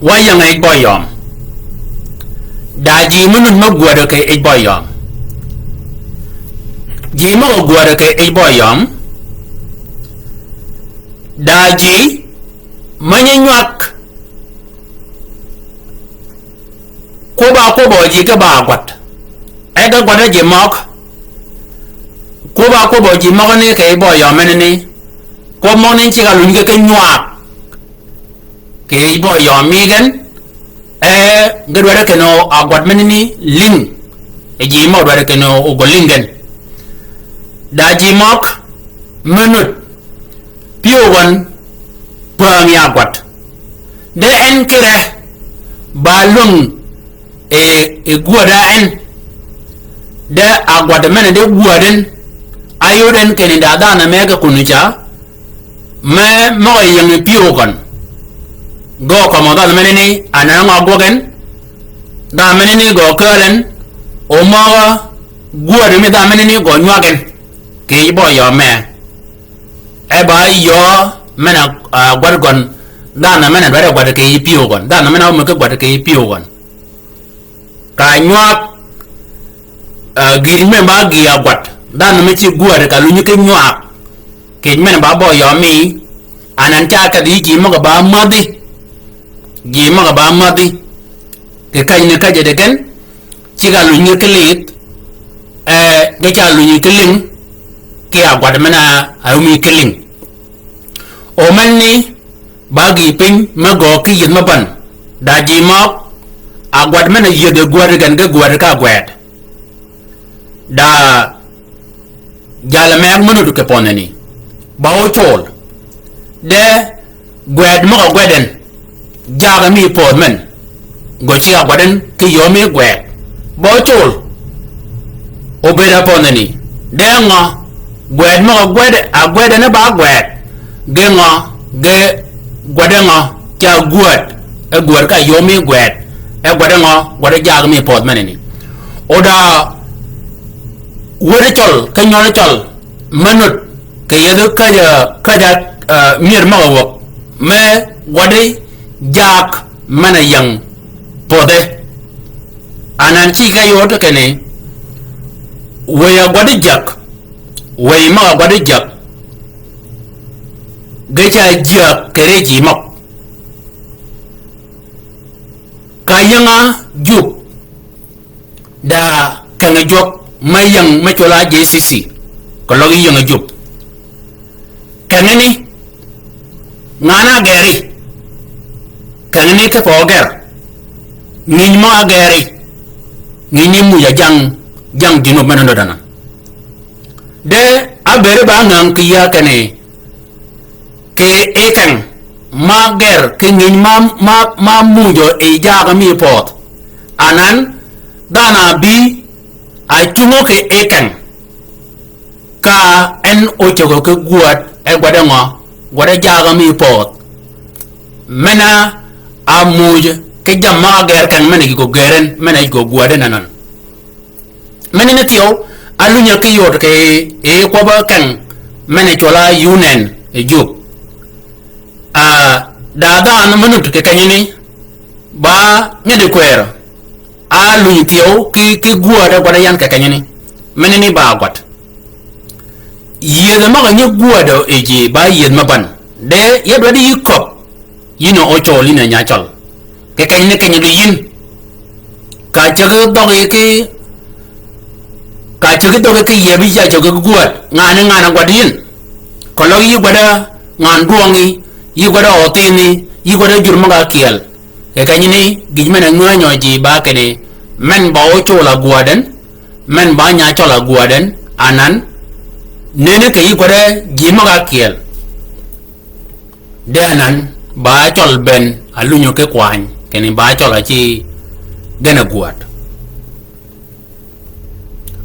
wa ying yij bø yøøm. Da ji me nud me gwädø kì yij bø yøøm. Ji møg-a gwädø kì yij bø yøøm. Da ji, me nyi nywag. Kwøbb-a kwøbbø ji ki ba gwad. E ge gwaddi ji møg. Kwøbb-a kwøbbø ji møgani kì yij bø yøøm menani. Kwøb møgani ceg-a lunyi ki nywag. Kì yij bø yøøm mi gen. E ge dwaddi kinni a gwad menani lïng. E ji møg dwaddi kinni o gø lïng gen. Da ji møg. Me nud. Pyëw gøn, pwäng ya gwad. De en kire, ba lwäng, e, e gwäd-a en. De a gwad men-a de gwäd en. Áyod en kinni da dhanhø me ge kun-a ca. Me møg-a ying pyëw gøn. Gø kømmø dhanhø menani, anan ngø gwøg en. Dhanhø menani gø kääl en. O møg-a gwäd mi dhanhø menani gø nywag en. Kì yij bø yøøm me. E ba yöö men-a, a, gwad gøn. Dhanhø men-a dwaddi gwad kì yij pyëw gøn. Dhanhø men-a ómø ki gwad kì yij pyëw gøn. Ka nywag, a, gïj men ba gï-a gwad. Dhanhø me ci gwäd ka lunyi ki nywag. Kì men ba bø yøøm mi. Anan ca kedhi yï ji møg-a ba mädhi. Ji møg-a ba mädhi. Kì keny ni käjjø de gen, ceg-a luny ngi ki lidh, eh, ge ca luny ngi ki ling, ki agwaddi men-a, a áömi ki ling. O menni, ba gïï piny, me göög ki yïëdh me bän. Da ji møg, agwaddi men-a yïëdh e gwäddi gen, ge gwäddi ka gwed. Da jalø meg me nuti kì pödheni. Ba ócol. De gwed møg-a gwed en. Jagø mi pödh men. Gø ceg-a gwed en ki yöö mi gwed. Ba ócol. Obëëd a pödheni. De ngø. Gwed møg-a gwed, a gwed en ba gwed. Ge ngø, ge gwed e ngø, ca gwäd, e gwäd ka yöö mi gwed, e gwed e ngø, gwed e jagø mi pödh meneni. O da, wädi cøl, ki nyøli cøl, me nud, kì yethi käjj-a, käjj-a, eh, myër møg-a wäg, me gwedi jak men-a ying pödhe. Anan ci ge yod kinni, wëy-a gwedi jek, wëy møg-a gwedi jek, ge ca jek kì ri ji møg. Ka ying-a jub, da keng-a jwøk me ying me cwøl-a J C C, keløg ying-a jub. Kengeni, ngan-a geri, kengeni ki pø ger, ngïny mø a geri, ngïny ni muj-a jang, jang junub men-a nudana. De, a bëëd ba ngäng kì yïa kinni, kì yi keng, ma ger, kì ngïny ma, ma, ma mujø yi jagø mi pödh. Anan, dhanhø a bï, a cungø kì yi keng. Ka en ócögø ki gwäd, e gwad e ngø, gwad e jagø mi pödh. Men-a, a muj, ki jammì møg-a ger keng men-a gïgø ger en, men-a gïgø gwäd en anan. Meneni thyew, alunyi ki yod kì, yi kwøbb-a keng, men-a cwøl-a yunen, yi jub. A, da dhanhø me nud kì kenyani, ba ngedi kwërø, alunyi thyew, ki, ki gwäd-a gwad-a yan kì kenyani. Meneni ba gwad. Yïëdh møg-a nyi gwädø yi ji ba yïëdh me bän. De, ya dwaddi yï köbb. Yïn a ócøl, yïn a nya cøl. Kì kenyani keny-a di yïn. Ka cägi dhøggi ki, ka cägi dhøggi ki yïëbi ca cägi ki gwäd. Ngan-a ngan-a gwad yïn. Keløg yï gwad-a ngan dwøngi, yï gwad-a øthinhi, yï gwad-a jur møg-a kyeel. Kì kenyani gïj men-a ngänyø ji ba kinni, men ba ócøl a gwäd en, men ba nya cøl a gwäd en, anan, nënni kì yï gwad-a ji møg-a kyeel. De anan, ba cøl ben, alunyi ki kwany, kinni ba cøl a ci gen a gwäd.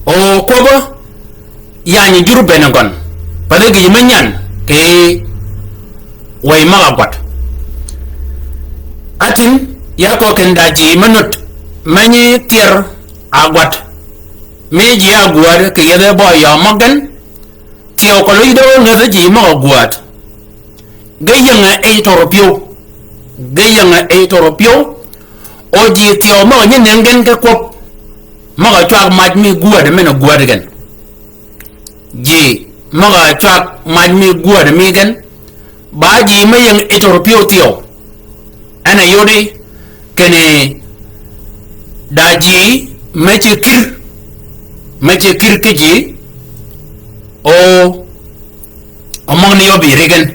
O kwøbb-a, yany jur bene gøn. Pathi gïj me nyan, kì wëy møg-a gwad. Atin, ya köög kinni da ji me nud, me nyi thyër a gwad. Mi ji a gwäd, kì yethi bø yø møg gen, thyew keløg yï dø ngeth ji møg-a gwäd. Ge ying-a yi tøro pyëw. Ge ying-a yi tøro pyëw. O ji thyew møg-a nyi nëng gen ki kwøb. Møg-a cwag mac mi gwäd men-a gwäd gen. Ji møg-a cwag mac mi gwäd mi gen. Ba ji me ying yi tøro pyëw thyew. En a yodi kinni da ji me ce kïr. Me ce kïr ki ji. O Omøgani yø bï ri gen.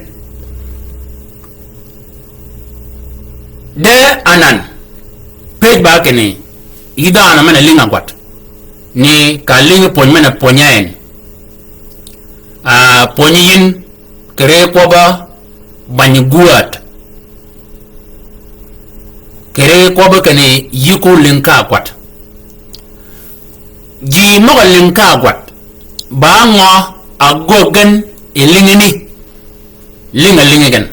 De anan. Pëj ba kinni. Yï dhanhø men-a lïng-a gwad. Ni ka lïngi pwöny men-a pwönyi en. A pwönyi yïn. Kì ri kwøbb-a bany gwäd. Kì ri kwøbb-a kinni yï ko lïng ka gwad. Ji møg-a lïng ka gwad. Ba ngø a gwäg gen yi lïngini. Lïng-a lïngi gen.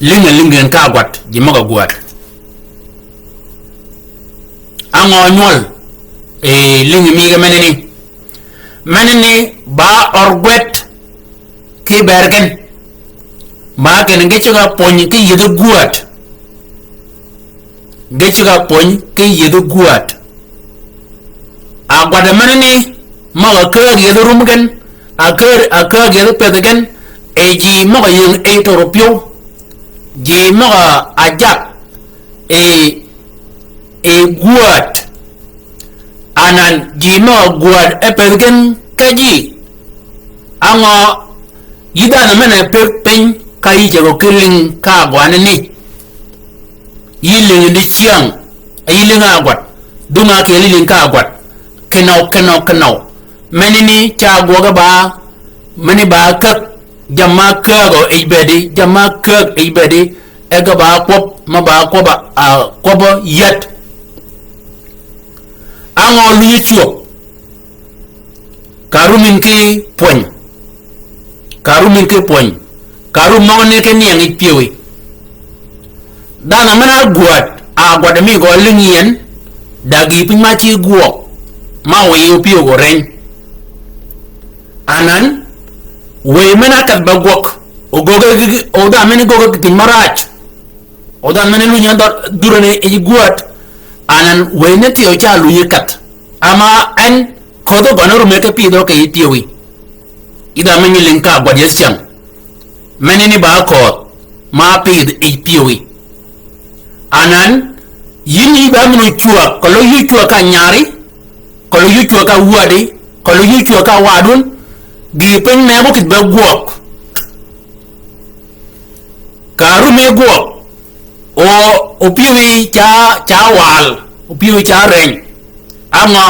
Lïng-a lïngi gen ka gwad, ji møg-a gwäd. A ngø nywøl, e, lïngi mi ge meneni. Meneni ba ør gwed ki bër gen. Ba kinni ge ceg-a pwöny ki yïëdhi gwäd. Ge ceg-a pwöny ki yïëdhi gwäd. A gwad meneni, møg-a käg yïëdhi rum gen, a käg, a käg yïëdhi pëthi gen, e ji møg-a yïng e toro pyëw, ji møg-a ajag e, e gwäd, anan ji møg-a gwäd e pëthi gen ka ji. Á ngø yï dhanhø men-a pëgg piny ka yï jegø ki lïng ka gwanani. Yï lïng di cyäng, yï lïng a gwat, dhung-a kì yï lïng ka gwat, kinøw, kinøw, kinøw. Menani ca gwøg e ba, meni ba käg, jamm-a kägø yij bëëdi, jamm-a käg yij bëëdi, e ge ba kwøb, me ba kwøb a, a, kwøb yäd. Á ngø lunyi cwöb. Ka rum yïn ki pwöny. Ka rum yïn ki pwöny. Ka rum møgani ki niang yij pyëwí. Dhanhø men-a gwäd, a gwad mi gø lïngi yi en, da gïï piny ma ci gwøg, ma wëyi opyëw gø reny. Anan, wëy men-a kedh be gwøg, o gøggi, o dhanhø men-a gøggi kì piny marac. O dhanhø men-a lunyi dhø-, dhurani yij gwäd, anan wëy ni thyew ca lunyi kedh. Ama en, ködhø gøn-a rume ki pidhø kì yij pyëwí. Yï dhanhø men-a nyi lïng ka gwad yij cyäng. Menani ba ködh, ma pidh yij pyëwí. Anan, yïn yï ba men-a cwäg, keløg yï cwäg ka nyari, keløg yï cwäg ka wädi, keløg yï cwäg ka wadun, gïï piny me bu kïdhi be gwøg. Ka rumi gwøg, o, opyëwí ca, ca wal, opyëwí ca reny. Á ngø,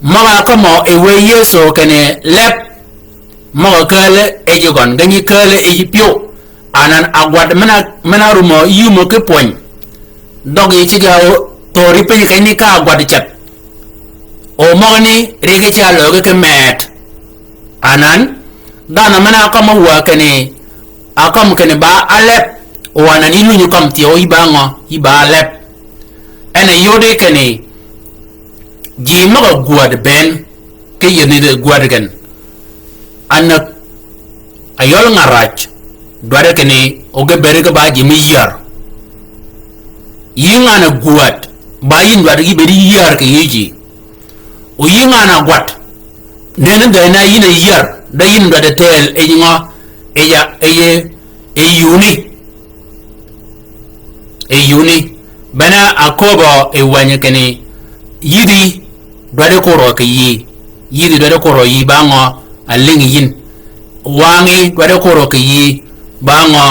møg-a kømmø yi wëy Yëso kinni leb, møg-a kääl yij gøn, ge nyi kääl yij pyëw. Anan a gwad men-a, men-a rumø yïmø ki pwöny. Dhøggi ci ge-a thöri piny kenni ka gwad ceth. O møgani ri ge ca löögi ki mëët. Anan, dhanhø men-a kømmø wä kinni, a kømm kinni ba a leb. O anan yï lunyi kømm thyew yï ba ngø, yï ba a leb. En a yodi kinni, ji møg-a gwäd bënn, ki yïdhi gwäd gen. Anan, a yøl ngaraj, dwaddi kinni, o ge bëëd ge ba ji mi yär. Yï ngan-a gwäd, ba yïn dwaddi ki bëëd yär kì yï ji. O yï ngan-a gwad, nënni dhëna yïn a yär, da yïn dwaddi tëël, yij ngø, yij a, yij, yij yuni. Yij yuni. Bene a kööbø yi wäny kinni, yïdhi dwaddi korø kì yïí. Yïdhi dwaddi korø yïí ba ngø a lïngi yïn. Wangí dwaddi korø kì yïí ba ngø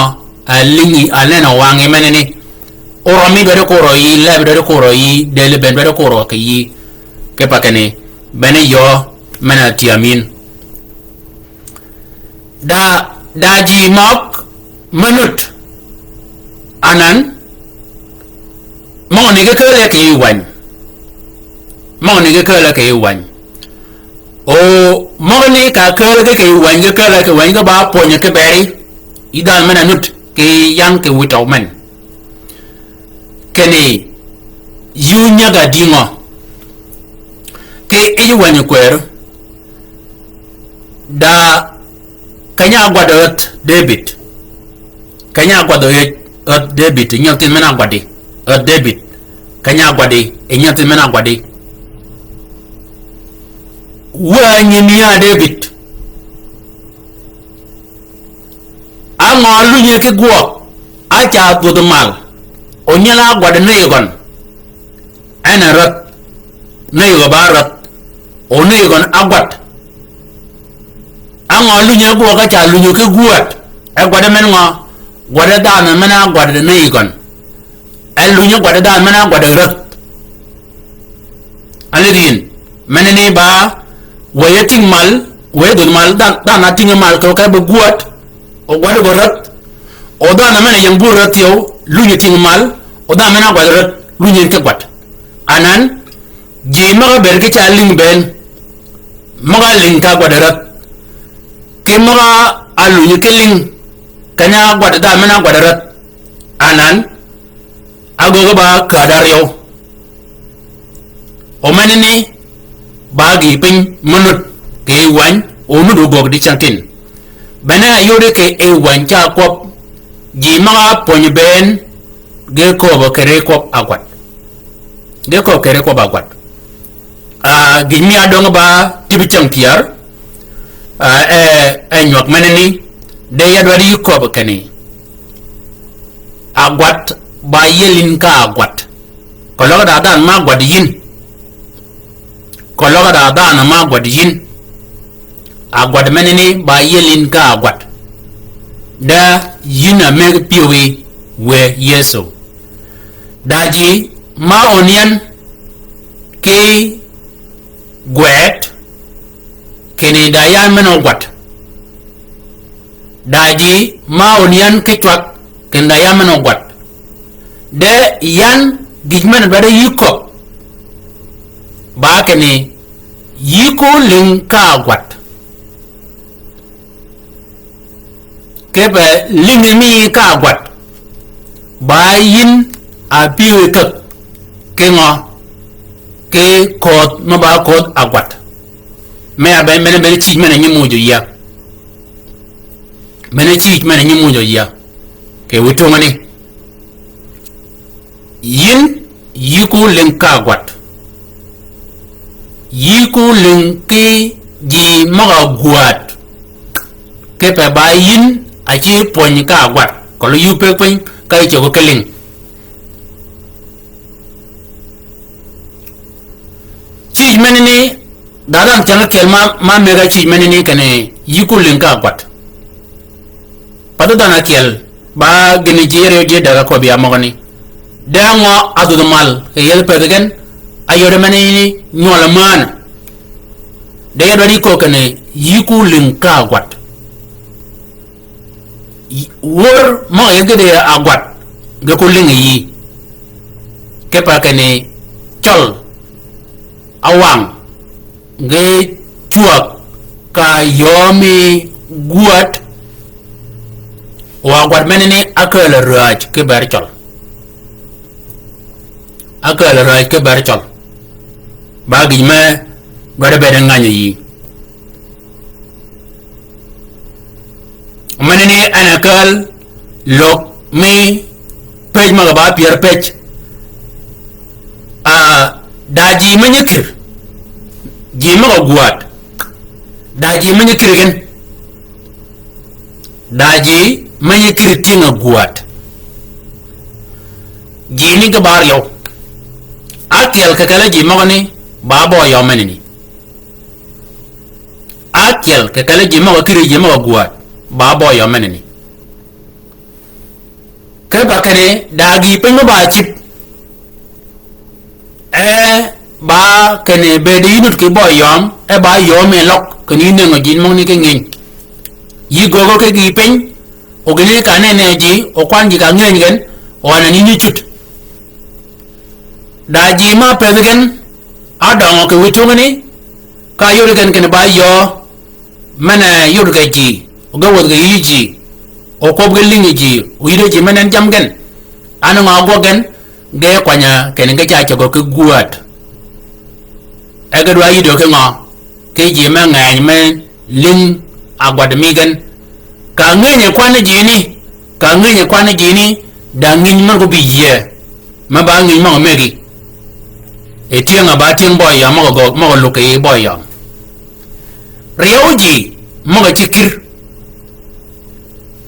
a lïngi, a nenø wangí menani. Orømmi dwaddi korø yïí, lebi dwaddi korø yïí, dëli bënn dwaddi korø kì yïí. Kipe kinni, bene yöö men-a tyam yïn. Da, da ji møg me nud. Anan, møgani ge kääl kì yij wäny. Møgani ge kääl kì yij wäny. O, møgani ka kääl ge kì yij wäny, ge kääl kì yij wäny, ge ba pwönyi ki beri. Yï dhanhø men-a nud, kì yan kì wïtø men. Kinni, yï ónyäg-a dïngø. Kì yij wäny kwër, da keny-a gwaddi ädh Debïd. Keny-a gwaddi ädh, ädh Debïd, nyi thinh men-a gwaddi. Ädh Debïd. Keny-a gwaddi, nyi thinh men-a gwaddi. Wä nyimi ya Debïd. Á ngø lunyi ki gwøg, á ca dhwödhi mal. O nyel-a gwaddi nëyø gøn. En a rädh. Nëyø gø ba rädh. O nëyø gøn á gwad. Á ngø lunyi ki gwøg á ca lunyi ki gwäd. E gwaddi men ngø, gwaddi dhanhø men-a gwaddi nëyø gøn. E lunyi gwaddi dhanhø men-a gwaddi rädh. Alidh yïn, menani ba, wëy-a tïng mal, wëy-a dhwödhi mal, dhanhø, dhanhø a tïngi mal, kì o kebe gwäd, o gwaddi gø rädh, o dhanhø men-a ying bur rädh thyew, lunyi tïngi mal, o dhanhø men-a gwaddi rädh, lunyi ki gwad. Anan, ji møg-a bëëd ki ca lïng bënn, møg-a lïng ka gwaddi rädh, ki møg-a lunyi ki lïng, keny-a gwaddi dhanhø men-a gwaddi rädh, anan, Agöggi ba käädh aryøw. O menani ba gïï piny me nud kì yij wäny, o nud ogöggi dicengtin. Bene ayodi kì yij wäny ca kwøb, ji møg-a pwönyi bënn, ge kööbø kì ri kwøb agwad. Ge kööb kì ri kwøb agwad. Ah, gïn mi adöng ba tïbi cäng pyär, ah, e, e nywäg menani, De ya dwaddi yï köbbi kinni, agwat ba yiel yïn ka agwat. Keløg da dhanhø ma agwat yïn. Keløg da dhanhø ma agwat yïn. Agwat menani ba yiel yïn ka agwat. De yïn a mëggi pyëwí wë Yëso. Da ji ma ön yan ki gwed, kinni da yan men-a ogwat. Da ji ma ön yan ki cwag, kinni da yan men-a ogwat. De yan gïj men-a dwaddi yï köbbi, ba kinni yï ko lïng ka agwat. Kipe lïngi mi ka agwat. Ba yïn a pyëwí käg ki ngø? Ki ködh me ba ködh agwat. Me a be men-a, men-a cïj men-a nyi muuj yïa. Men-a cïj men-a nyi muuj yïa. Kì wïj tungani. Yïn, yï ko lïng ka agwat. Yï ko lïng ki ji møg-a gwäd. Kipe ba yïn a ci pwöny ka agwat. Keløg yï peg piny ka yï cöggi ki lïng. Cïj menani, da dhanhø cäng ákyel ma, ma mëgg-a cïj menani kinni yï ko lïng ka agwat. Path dhanhø ákyel, ba gïn ji áryew ji däg-a köbbi ya møgani. De ngø ádhudh mal, kì yethi pëthi gen, áyode menani nywøl männ. De ya dwaddi köbbi kinni, yï ko lïng ka agwat. Yï, wör møg-a yethi gïdhi agwat, ge ko lïngi yï. Kipe kinni, cøl, awang, ge cwäg ka yömi gwäd, wa gwat menani ákääl räj ki bër cøl. Ákääl räj ki bër cøl. Ba gïj me gøde bene ngänyi yï. Menani en a kääl løg mi pëj møg-a ba pyër pëj. Ah, da ji me nyi kïr. Ji møg-a gwäd. Da ji me nyi kïr gen. Da ji me nyi kïr tyëng-a gwäd. Ji ni ge ba áryew. Ákyel kì kelli ji møgani ba bø yø menani. Ákyel kì kelli ji møg-a kïr ji møg-a gwäd, ba bø yø menani. Kipe kinni, da gï piny me ba cïb. E, ba kinni bëëd yï nud kì bø yøm, e ba yøm mi løg, kinni yï nëngi ji møgani ki ngïny. Yï göggi ki gï piny, o gïn ni ka nenni ji, o kwan ji ka ngëny gen, o anan yïn yï cud. Da ji ma pëthi gen, ádøngø kì wïj tungani, ka yod gen kinni ba yöö, men-a yod kì ji, o ge wäth kì yï ji, o kwøb ge lïngi ji, o yïde ji men-a en jam gen. An ngø ágwøg gen, ge kwany-a kinni ge ca cöggø ki gwäd. E ge dwa yïdø ki ngø, ki ji me ngeny me lïng agwad mi gen. Ka ngeny kwan ji ni, ka ngeny kwan ji ni, da nginy møg-a bï yie, me ba nginy møg-a mëggi. E tyëng-a ba tyëng bø yøm møg-a gø, møg-a lug kì yï bø yøm. Ryew ji, møg-a ci kïr.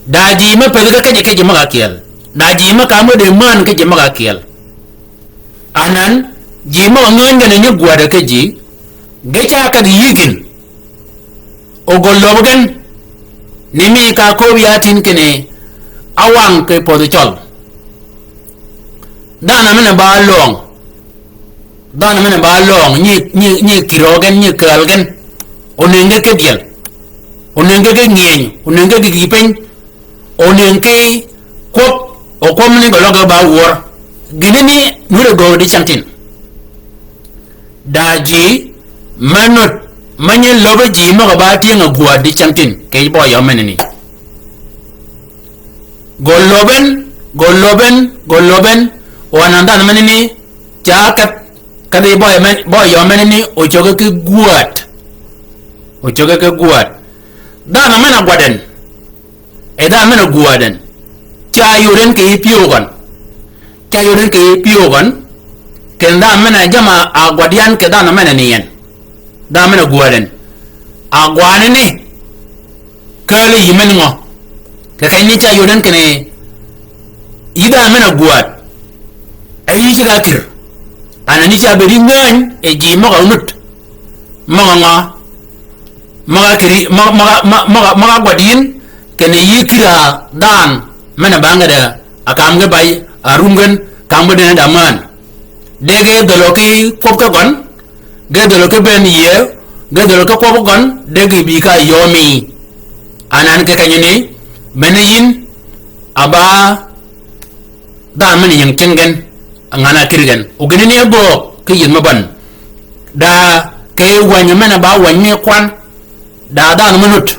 Da ji me pëthi ge ki ji, ki ji møg-a ákyel. Da ji me ka mø de män ki ji møg-a ákyel. Anan, ji møg-a ngäny gen nyi gwäd ki ji, ge ca kedhi yï gïn. O gø löb gen, ni mi ka köbbi ya tïn kinni, awang kì pödhi cøl. Dhanhø men-a ba lwøng. Dhanhø men-a ba lwøng, nyi, nyi, nyi kïrø gen, nyi kääl gen. O nëngi ge ki dyel. O nëngi ge ki ngïeny, o nëngi ge ki gï piny. O nëngi ki kwøb, o kwøb ni gø løg ge ba wör. Gïn ni nuti gø di cängtïn. Da ji, me nud, me nyi löbbi ji møg-a ba tyëng-a gwäd di cängtïn, kì bø yø menani. Gø löbben, gø löbben, gø löbben, o anan dhanhø menani, ca kedh, kedhi bø yø men-, bø yø menani, o cöggi ki gwäd. O cöggi ki gwäd. Dhanhø men-a gwadd en. E dhanhø men-a gwäd en. Ca yod en kì yï pyëw gøn. Ca yod en kì yï pyëw gøn. Kinni dhanhø men-a jamm-a gwadd yan kì dhanhø men-a ni en. Dhanhø men-a gwäd en. Agwanani. Kääl yï men ngø. Kì keny ni ca yod en kinni, yï dhanhø men-a gwäd, e yï ceg-a kïr. Anan yï ca bëëd yï ngäny, e ji møg-a nud. Møg-a ngø, møg-a kïri, møg-, møg-a, møg-, møg-a, møg-a gwad yïn, kinni yï kïr-a dhanhø men-a bang de, a kam ge bay, a rum gen, kam ge dene da män. De ge dhölø ki kwøb ki gøn, ge dhölø ki ben yie, ge dhölø ki kwøb ki gøn, de ge bï ka yömi. Anan kì kenyani, men-a yïn, a ba dhanhø men-a ying tyëng gen, a ngan-a kïr gen. O gïn ni e böök, ki yïn me bän. Da, kì wäny men-a ba wäny mi kwan, da dhanhø me nud.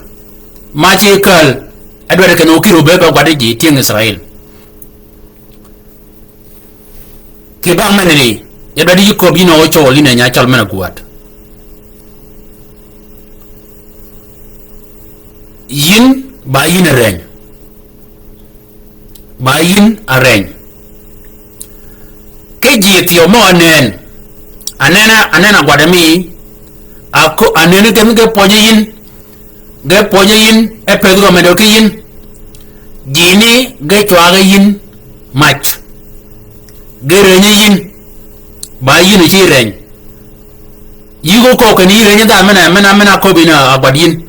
Ma ci käl, e dwaddi kinni o kïr o be be gwaddi ji tyëng Israil. Kì bang menani, ya dwaddi yï köbbi yïn a ócøl yïn a nya cøl men-a gwäd. Yïn, ba yïn a reny. Ba yïn a reny. Ki ji thyew mø anen. Anen-a, anen-a gwaddi mi. A ko, anen-a gen ge pwønyi yïn. Ge pwønyi yïn, e pëthi gø medø ki yïn. Ji ni ge cwaggi yïn mac. Ge rënyi yïn. Ba yïn a ci reny. Yï gø köög kinni yï rënyi dhanhø men-a, men-a, men-a köbbi yïn a gwad yïn.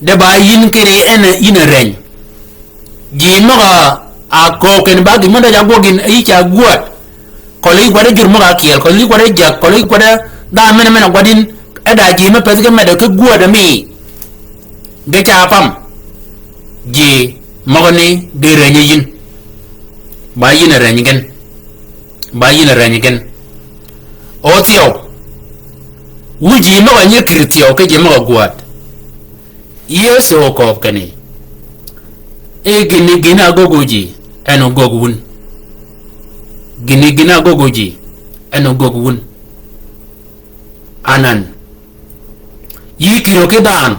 De ba yïn kinni en yïn a reny. Ji møg-a köög kinni ba gïn mø døj-a gwøg yïn, yï ca gwäd. Køli yï gwaddi jur møg-a kyeel, køli yï gwaddi jäg, køli yï gwaddi dhanhø men-a, men-a gwad yïn, e da ji me pëthi ge medø ki gwäd mi. Ge ca pam. Ji møgani ge rënyi yïn. Ba yïn a reny gen. Ba yïn a reny gen. O thyew. Wu ji møg-a nyi kïr thyew ki ji møg-a gwäd. Yëso okööb kinni, e gïn-a, gïn-a ágöggi ji, en ogöggi wun. Gïn-a, gïn-a ágöggi ji, en ogöggi wun. Anan, yï kïrø ki dhanhø,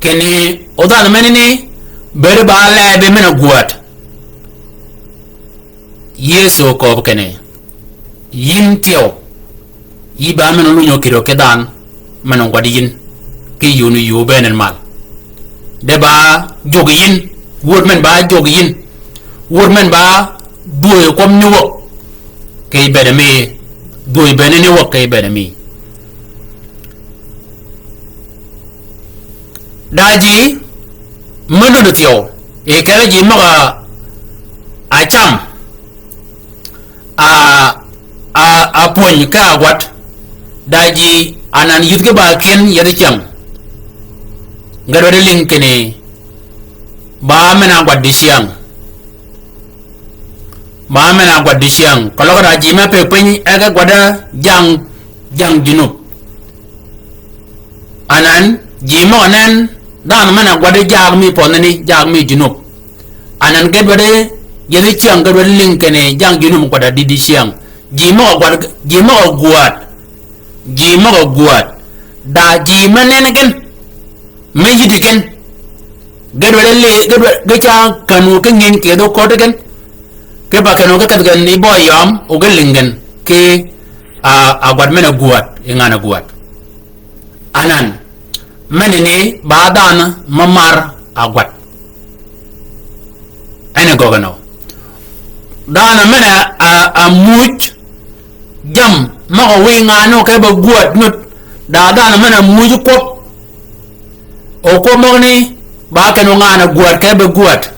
kinni o dhanhø menani, bëëd ba lebi men-a gwäd. Yëso okööb kinni, yïn thyew, yï ba men-a lunyi kïrø ki dhanhø, men-a gwaddi yïn, ki yïn yuu bëën en mal. De ba jwøggi yïn, wöd men ba jwøggi yïn, wöd men ba dhwöyi kwøb ni wäg, ki bëëd mi, dhwöyi bënn ni wäg ki bëëd mi. Da ji, me nud thyew, e kere ji møg-a cam, a, a, a pwöny ki a gwad, da ji anan yïdhi ki ba kyën yethi cyäng. Ge dwaddi lïng kinni, ba men-a gwad dicyäng. Ba men-a gwad dicyäng. Keløg da ji me pëgg piny e ge gwaddi jang, jang junub. Anan, ji møg-a nen, dhanhø men-a gwaddi jaag mi pødhani, jaag mi junub. Anan ge dwaddi, yethi cyäng ge dwaddi lïng kinni, jang junub gwaddi di dicyäng. Ji møg-a gwad, ji møg-a gwäd. Ji møg-a gwäd. Da ji me nen gen. Me yïddi gen. Ge dwaddi li, ge dwaddi, ge ca känwø ki ngïny kì dhø köddi gen. Ki ba känwø ki kedhi gen ni bø yøm, o ge lïng gen. Ki, a, a gwad men-a gwäd, yi ngan-a gwäd. Anan, menani ba dhanhø me mar a gwad. En e gøggi nø. Dhanhø men-a, a, a muuj, jammì møg-a wiy ngan-a kì be gwäd nud. Da dhanhø men-a muuj kwøb. O kwøb møgani, ba kenni ngan-a gwäd kì be gwäd.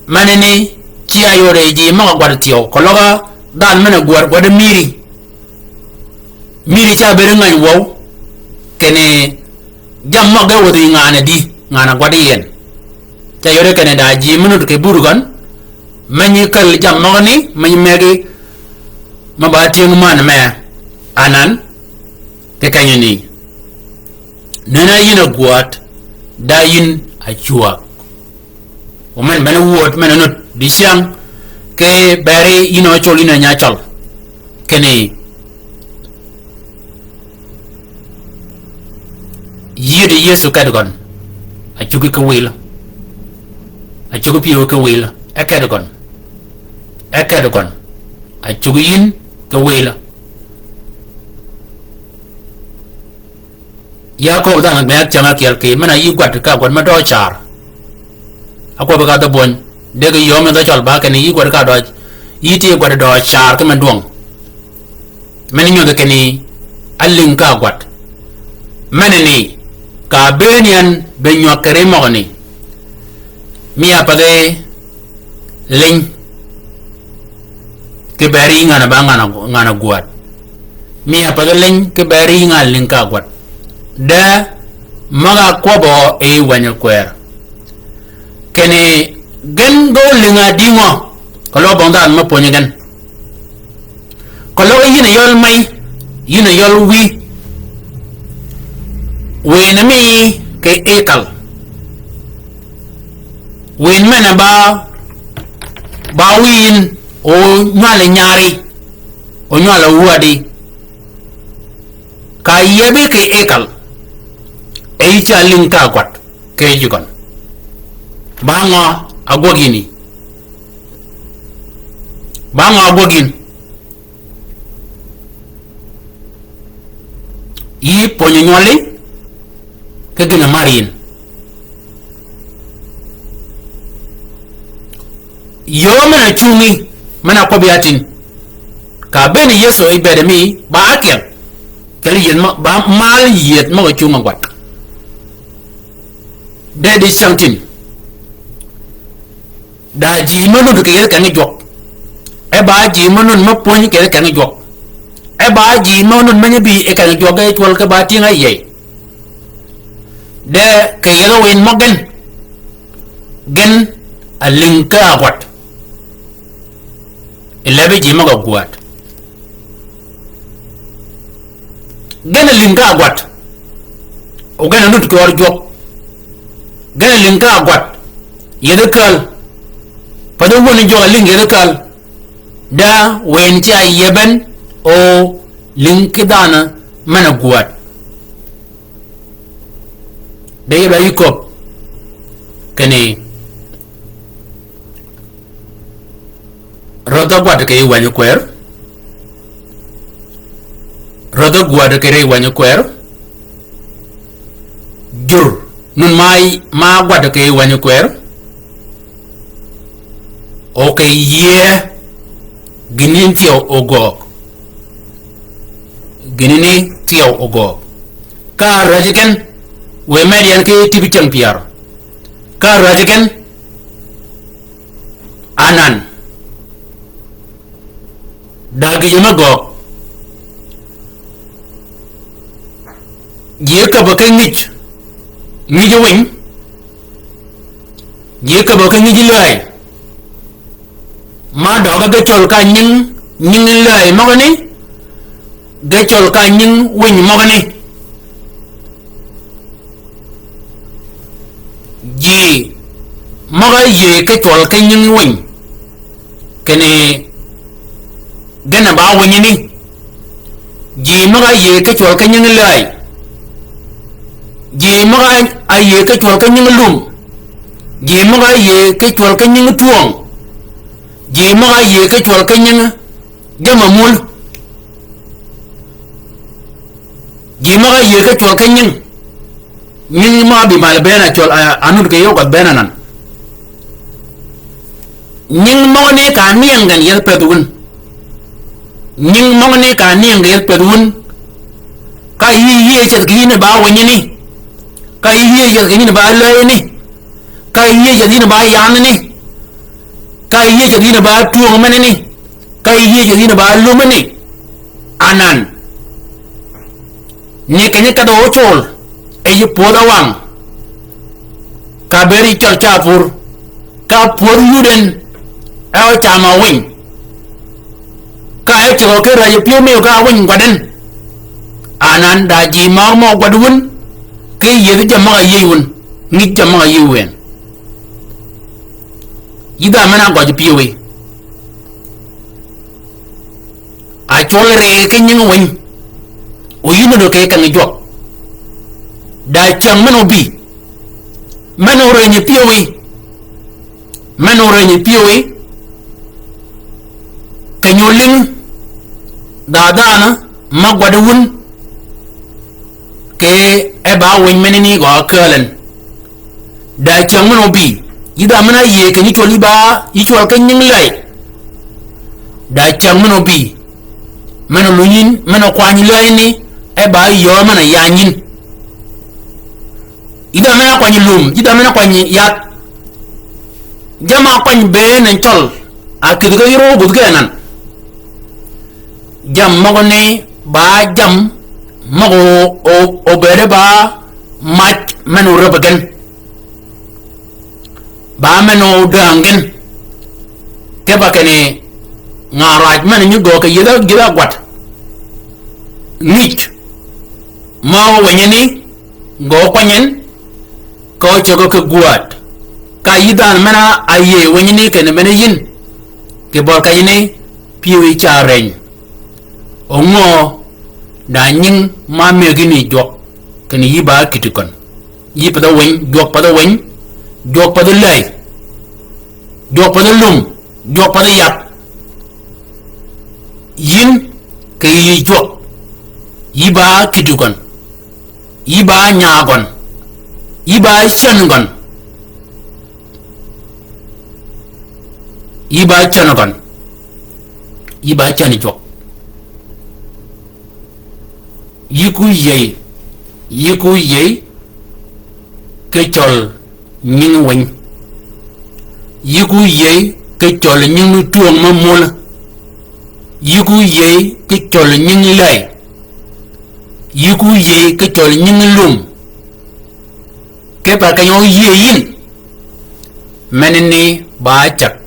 Menani, ci a yode ji møg-a gwad thyew. Keløg dhanhø men-a gwäd, gwad mïri. Mïri ca bëëd ngäny wøw, kinni jammì møg-a wädhi ngan-a di, ngan-a gwaddi yien. Ca yode kinni da ji me nud kì bur gøn, me nyi käl jammì møgani, me nyi mëggi, me ba tyëng männ mee, anan, kì kenyani. Nenni yïn a gwäd, da yïn a cwäg. O men bene wööd men-a nud dicyäng, ki beri yïn a ócøl yïn a nya cøl. Kinni, yïddi Yëso ked gøn. A cuggi ki wil. A cuggi pyëw ki wil. E ked gøn. E ked gøn. A cuggi yïn ki wil. Ya köbbi dhanhø gïn-a cäng ákyel kì men-a yï gwad ka gwad me døø car. Akwøb ka dhø bwøny. Deg yöm ni dhø cøl ba kinni yï gwad ka døøj. Yï ti gwad døøj car ki men dwøng. Men nyodhi kinni alïng ka gwad. Menani, ka bëën yan be nywag kì ri møgani. Mi a pädhi liny. Ki beri ngan-a ba ngan-a, ngan-a gwad. Mi a pädhi liny ki beri ngan-a lïng ka gwad. De møg-a kwøbbø yi wänyi kwër. Kinni gen ge ólïng-a dïngø, keløg bong dhanhø me pwönyi gen. Keløg yïn a yøl mey, yïn a yøl wïy. Wëy ni mi kì ikal. Wëy men-a ba, ba wïy yïn, o nywal nyari, o nywal wädi. Ka yiebi kì ikal, e yï ca lïng ka gwad, kì yij gøn. Ba ngø a gwøg yïn yi? Ba ngø a gwøg yïn? Yï pwönyi nywali, ki gïn-a mar yïn. Yöö men-a cungi, men-a kwøbbi ya tin. Ka bëën Yëso yi bëëd mi, ba ákyel. Kel yieth mø, ba mal yieth møg-a cungi gwad. De di cäng tin. Da ji me nud kì yethi kengi jwøk. E ba ji me nud me pwönyi kì yethi kengi jwøk. E ba ji me nud me nyi bï yi kengi jwøk ge cwøl ki ba tyëng-a yïëy. De kì yethi wïn mø gen. Gen a lïng ka gwad. I lebi ji møg-a gwad. Gen a lïng ka gwad. O gen a nud kì ør jwøk. Gen a lïng ka gwad. Yethi käl. Pädhi wun jwøk a lïng yethi käl. Da wëy ni ca yieben o lïng ki dhanhø men-a gwad. De yeb la yï köbb. Kinni Rödh-a gwad kì yij wänyi kwër. Rödh-a gwad kì yij wänyi kwër. Jur nun ma, ma gwad kì yij wänyi kwër. O kì yie gïn-a ni thyew ogöög. Gïn-a ni thyew ogöög. Ka räjji gen, wëy med yan ki tïbi cäng pyär. Ka räjji gen, anan. Da gïjø me göög. Ji käbbø ki ngij, ngij winy. Ji käbbø ki ngij lääy. Ma døøg ge cøl ka nying, nying lääy møgani. Ge cøl ka nying winy møgani. Ji møg-a yïëy ki cwøl ki nying winy, kinni gen a ba winy ni. Ji møg-a yïëy ki cwøl ki nying lääy. Ji møg-a yïëy ki cwøl ki nying lum. Ji møg-a yïëy ki cwøl ki nying twöng. Ji møg-a yïëy ki cwøl ki nying jamm-a mul. Ji møg-a yïëy ki cwøl ki nying. Nying møg-a bï mal bënn a cwøl, a, a nud kì yij gwad bënn anan. Nying møgani ka niyang gen yethi pëthi wun. Nying møgani ka niyang gen yethi pëthi wun. Ka yï yïëy ceth kì yïn ba winy ni. Ka yï yïëy ceth kì yïn ba lääy ni. Ka yïëy ceth yïn ba yandh ni. Ka yïëy ceth yïn ba twöng men ni. Ka yïëy ceth yïn ba lum ni. Anan. Ni kenyi kedhø ocol, e yï pwödh-a wang. Ka bëëd yï cøl ca pur. Ka pwödh yud en, e ocam-a winy. Ka e cøgø ki räjji pyëw mi ka winy gwadd en. Anan da ji møg-a mø gwad wun, ki yiedhi jammì møg-a yïëy wun, ngij jammì møg-a yïëy wun. Yï dha men-a gøjji pyëwí. A cwøl ri ki nying winy. O yï nuti kì kengi jwøk. Da cyäng men obï. Men orënyi pyëwí. Men orënyi pyëwí. Keny-a olïng dha dhanhø ma gwaddi wun. Kì e ba winy menani gø kääl en. Da cyäng men obï. Yï dha men-a áyïëy kinni cwøl yï ba, yï cwøl ki nying lääy. Da cäng men-a óbï. Men-a lunyi, men-a kwanyi lääyni, e ba yöö men-a yany yïn. Yï dha men-a kwanyi lum, yï dha men-a kwanyi yath. Jamm-a ákwany bëën en cøl, a kïdhi ki yïr ógudh gen anan. Jammì møgø ni ba jammì møgø o-, o-, obëëde ba mac men-a óräbbi gen. Ba men-a ódäng gen. Kipe kinni ngaa raj men-a nyi göög kì yïdhi, yïdhi ágwat. Ngïj. Mø wënyani, gø kwany en, ka ócägø ki gwäd. Ka yï dhanhø men-a áyïëy wënyani kinni men-a yïn. Kì bøli kenyani, pyëwí ca reny. Óngø da nying ma mëggi ni jwøk, kinni yï ba kïti køn. Yï path-a wëny, jwøk path-a wëny, jwøk path-a lääy, jwøk path-a lum, jwøk path-a yath. Yïn kì yï jwøk, yï ba kïti køn, yï ba nyaa gøn, yï ba cän gøn, yï ba cän gøn, yï ba cän jwøk. Yï ku yïëy, yï ku yïëy ki cøl nying wëny. Yï ku yïëy ki cøl nying twöng me mol. Yï ku yïëy ki cøl nying lääy. Yï ku yïëy ki cøl nying lum. Kipe keny-a óyïëy yïn, men ni ba cäg.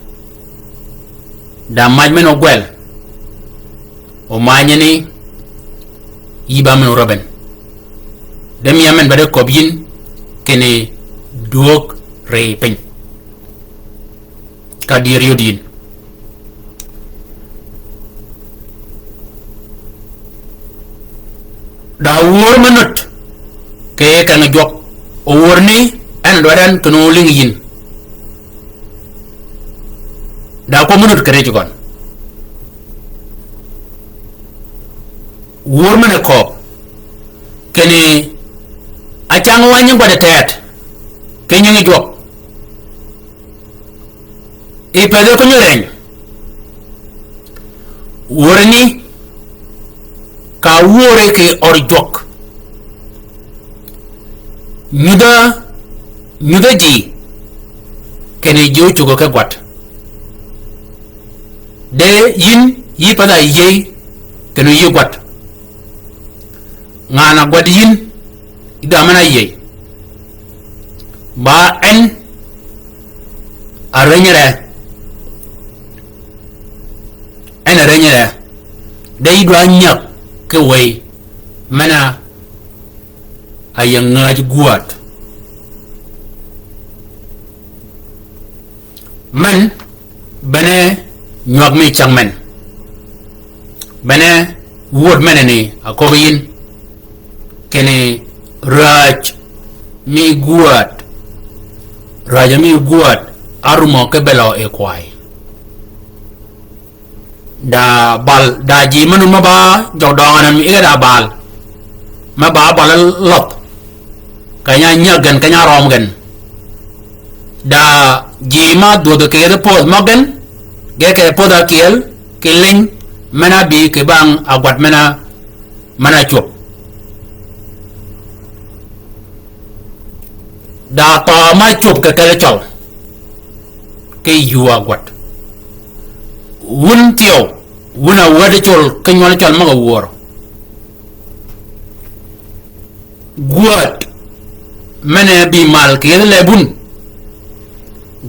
Da mac men-a ógwel, omany ni yï ba men-a óräbbi en. De miya men ba de köbbi yïn kinni dwöög ri piny. Ka dyër yod yïn. Da wör me nud kì kengi jwøk, owör ni en dwaddi en kinni ólïngi yïn. Da kwøb me nud kì rij gøn. Wör men-a kööb kinni acäng wa nying gwaddi tæt ki nyingi jwøk. I pëthi keny-a óreny. Wör ni ka wöre kì or jwøk. Nyudhø, nyudhø ji kinni ji ócugø ki gwat. De yïn yï path-a yïëy kinni yï gwat. Ngan-a gwad yïn, yï dha men-a áyïëy. Ba en a rënyre. En a rënyre. De yï dwa nyäg ki wëy men-a áyïëy ngäj gwäd. Men, bene nywag mi cäng men. Bene wöd men ni aköbbi yïn. Kinni räj mi gwäd. Räj mi gwäd. Árumø ki belø yi kwaay. Da bal, da ji mø nu me ba jøg døngø ni mi ge da bal. Me ba bal løth. Keny-a nyäg gen, keny-a røøm gen. Da ji ma dhwödhø kì yethi pödh møg gen, ge kì pödh ákyel, ki liny, men-a bï kì bang agwat men-a, men-a cwöb. Da thøø ma cwöb kì kelli cøl. Ki yuu agwat. Wun thyew, wun a wädi col, ki nywøl col møg-a wör. Gwäd, men-a bï mal kì yethi lebun.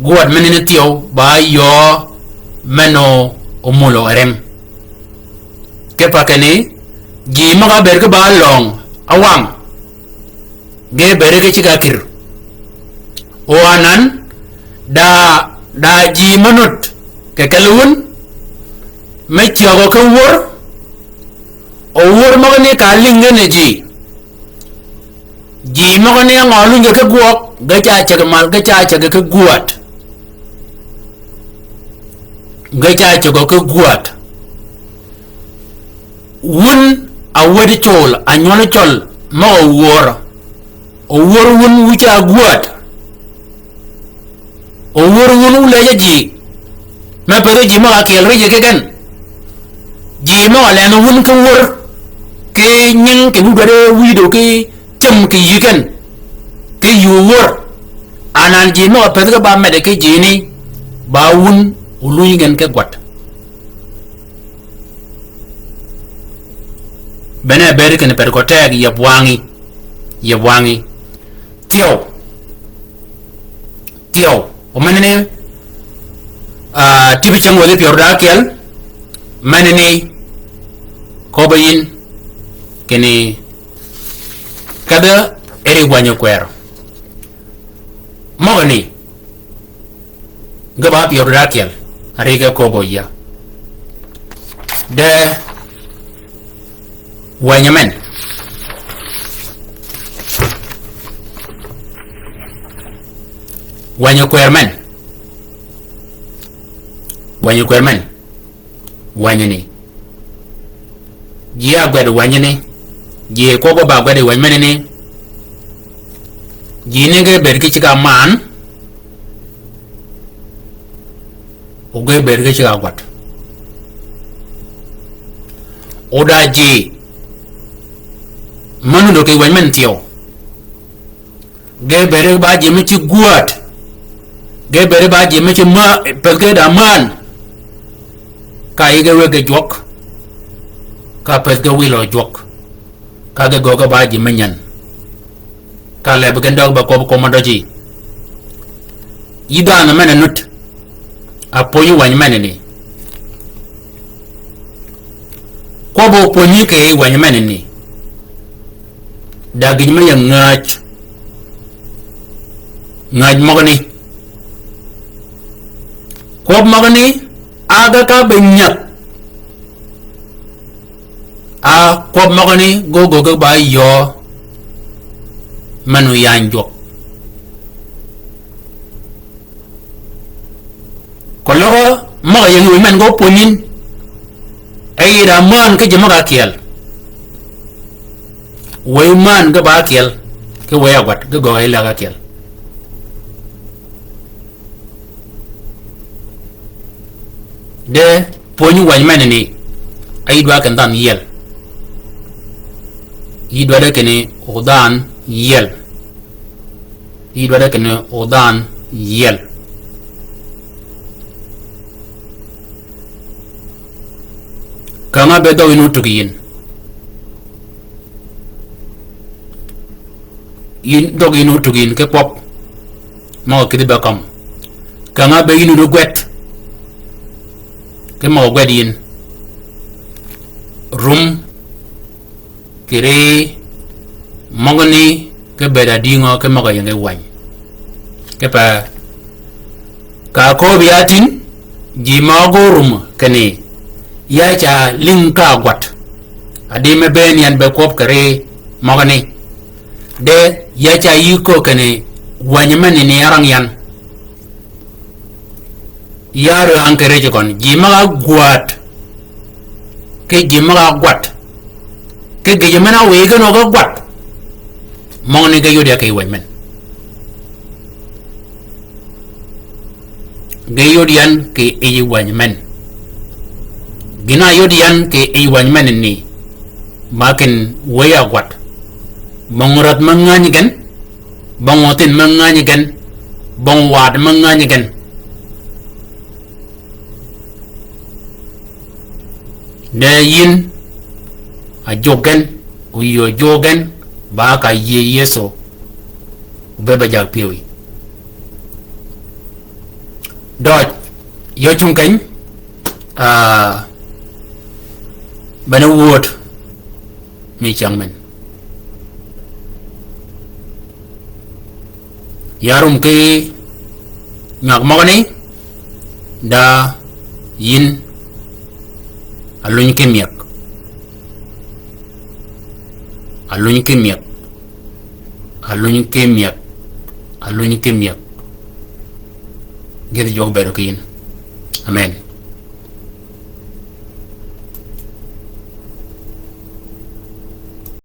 Gwäd men-a ni thyew, ba yöö men-a ómulø rem. Kipe kinni, ji møg-a bëëd ki ba löng, áwang. Ge bëëde ki ceg-a kïr. O anan, da, da ji me nud, kì kelli wun, me cyägø ki wör, o wör møgani ka lïngi gen yi ji. Ji møgani ngø lunyi ki gwøg, ge ca ceg mal, ge ca ceg ki gwäd. Ge ca ceg ki gwäd. Wun a wädi col, a nywøl cøl, møg-a wör. O wör wun wu ca gwäd. Owör wun wu leja ji. Me pëthi ji møg-a kyel ri ji ki gen. Ji møg-a lend wun ki wör. Ki nying ki dudwade wido ki cem ki yi gen. Ki yu wör. Anan ji møg-a pëthi ki ba medde ki ji ni. Ba wun oluny gen ki gwat. Bene bëëd kinni pet ko teg yeb wang'i. Yeb wang'i. Thyew. Thyew. O meneni, ah, tibi ceng wäthi pyär da ákyel. Meneni. Köbbe yin. Kinni. Kedhe eri wänyi kwer. Møgani. Ge ba pyär da ákyel, a ri ge köbbe ya. De wänyi men. Wänyi kwer men. Wänyi kwer men. Wänyi ni. Ji a gwed wänyi ni. Ji kwøb ba gwed wänyi men ni. Ji ni ge bëëd ki ceg-a man. O ge bëëd ki ceg-a gwat. O da ji. Manu do ki wänyi men thyew. Ge bëëd ba ji me ci gwat. Ge bëëd ba ji me ci ma, pëth ge da man. Ka yi ge wëggi jwøk. Ka pëth ge wïlø jwøk. Ka ge gøggi ba ji me nyan. Ka leb gen døg ba kwøb kwøb ma dø ji. Yi dhanhø men-a nud. A pwönyi wänyi men-a ni. Kwøb o pwönyi kì wänyi men-a ni. Da gïn me ya ngäj. Ngäj møgani. Kwøb møgani, a ge ka be nyäg. A kwøb møgani, gø gø ge ba yø. Men-a yany jwøk. Keløg møg-a ying wëy men gø pwönyin. E yi da män ki ji møg-a kyel. Wëy män ge ba kyel. Ki wëy a gwat ge gø yi lag a kyel. De pwönyi wänyi men ni. A yi dwa ken dhanhø yiel. Yi dwa de kinni o dhanhø yiel. Yi dwaddi kinni o dhanhø yiel. Käng-a be dhøg yïn otug yïn. Yïn dhøg yïn otug yïn ki kwøb. Møg-a kïdhi be kømmi. Käng-a be yïn odi gwed. Ki møg-a gwed yïn. Rum. Kì ri møgani ki bëëd adïngø ki møg-a yingi wäny. Kipe ka köbbi ya tïn, ji møg-a gø rumø kinni, ya ca lïng ka gwat. Adi me bëën yan be kwøb kì ri møgani. De ya ca yï köö kinni, wänyi men ni arang yan. Yar ri ang kì rij gøn, ji møg-a gwat. Ki ji møg-a gwat. Ki gïjø men-a wiy gen o ge gwat. Møgani ge yod ya kì wäny men. Ge yod yan kì yij wäny men. Gïn-a yod yan kì yij wäny men ni. Ma kin wëy-a gwat. Møng rädh me ngänyi gen. Bong othïn me ngänyi gen, bong waad me ngänyi gen. De yïn, a jog gen, o yï o jog gen, ba ka yïe Yëso, o be ba jag pyëwí. Døj, yø cung keny, a, bene wööd, mi cäng men. Ya rum ki nywag møgani, da yïn, aluny ki myeg. Aluny ki myeg. Aluny ki myeg. Aluny ki myeg. Gïdhi jwøk bëëdø ki yïn. Amen.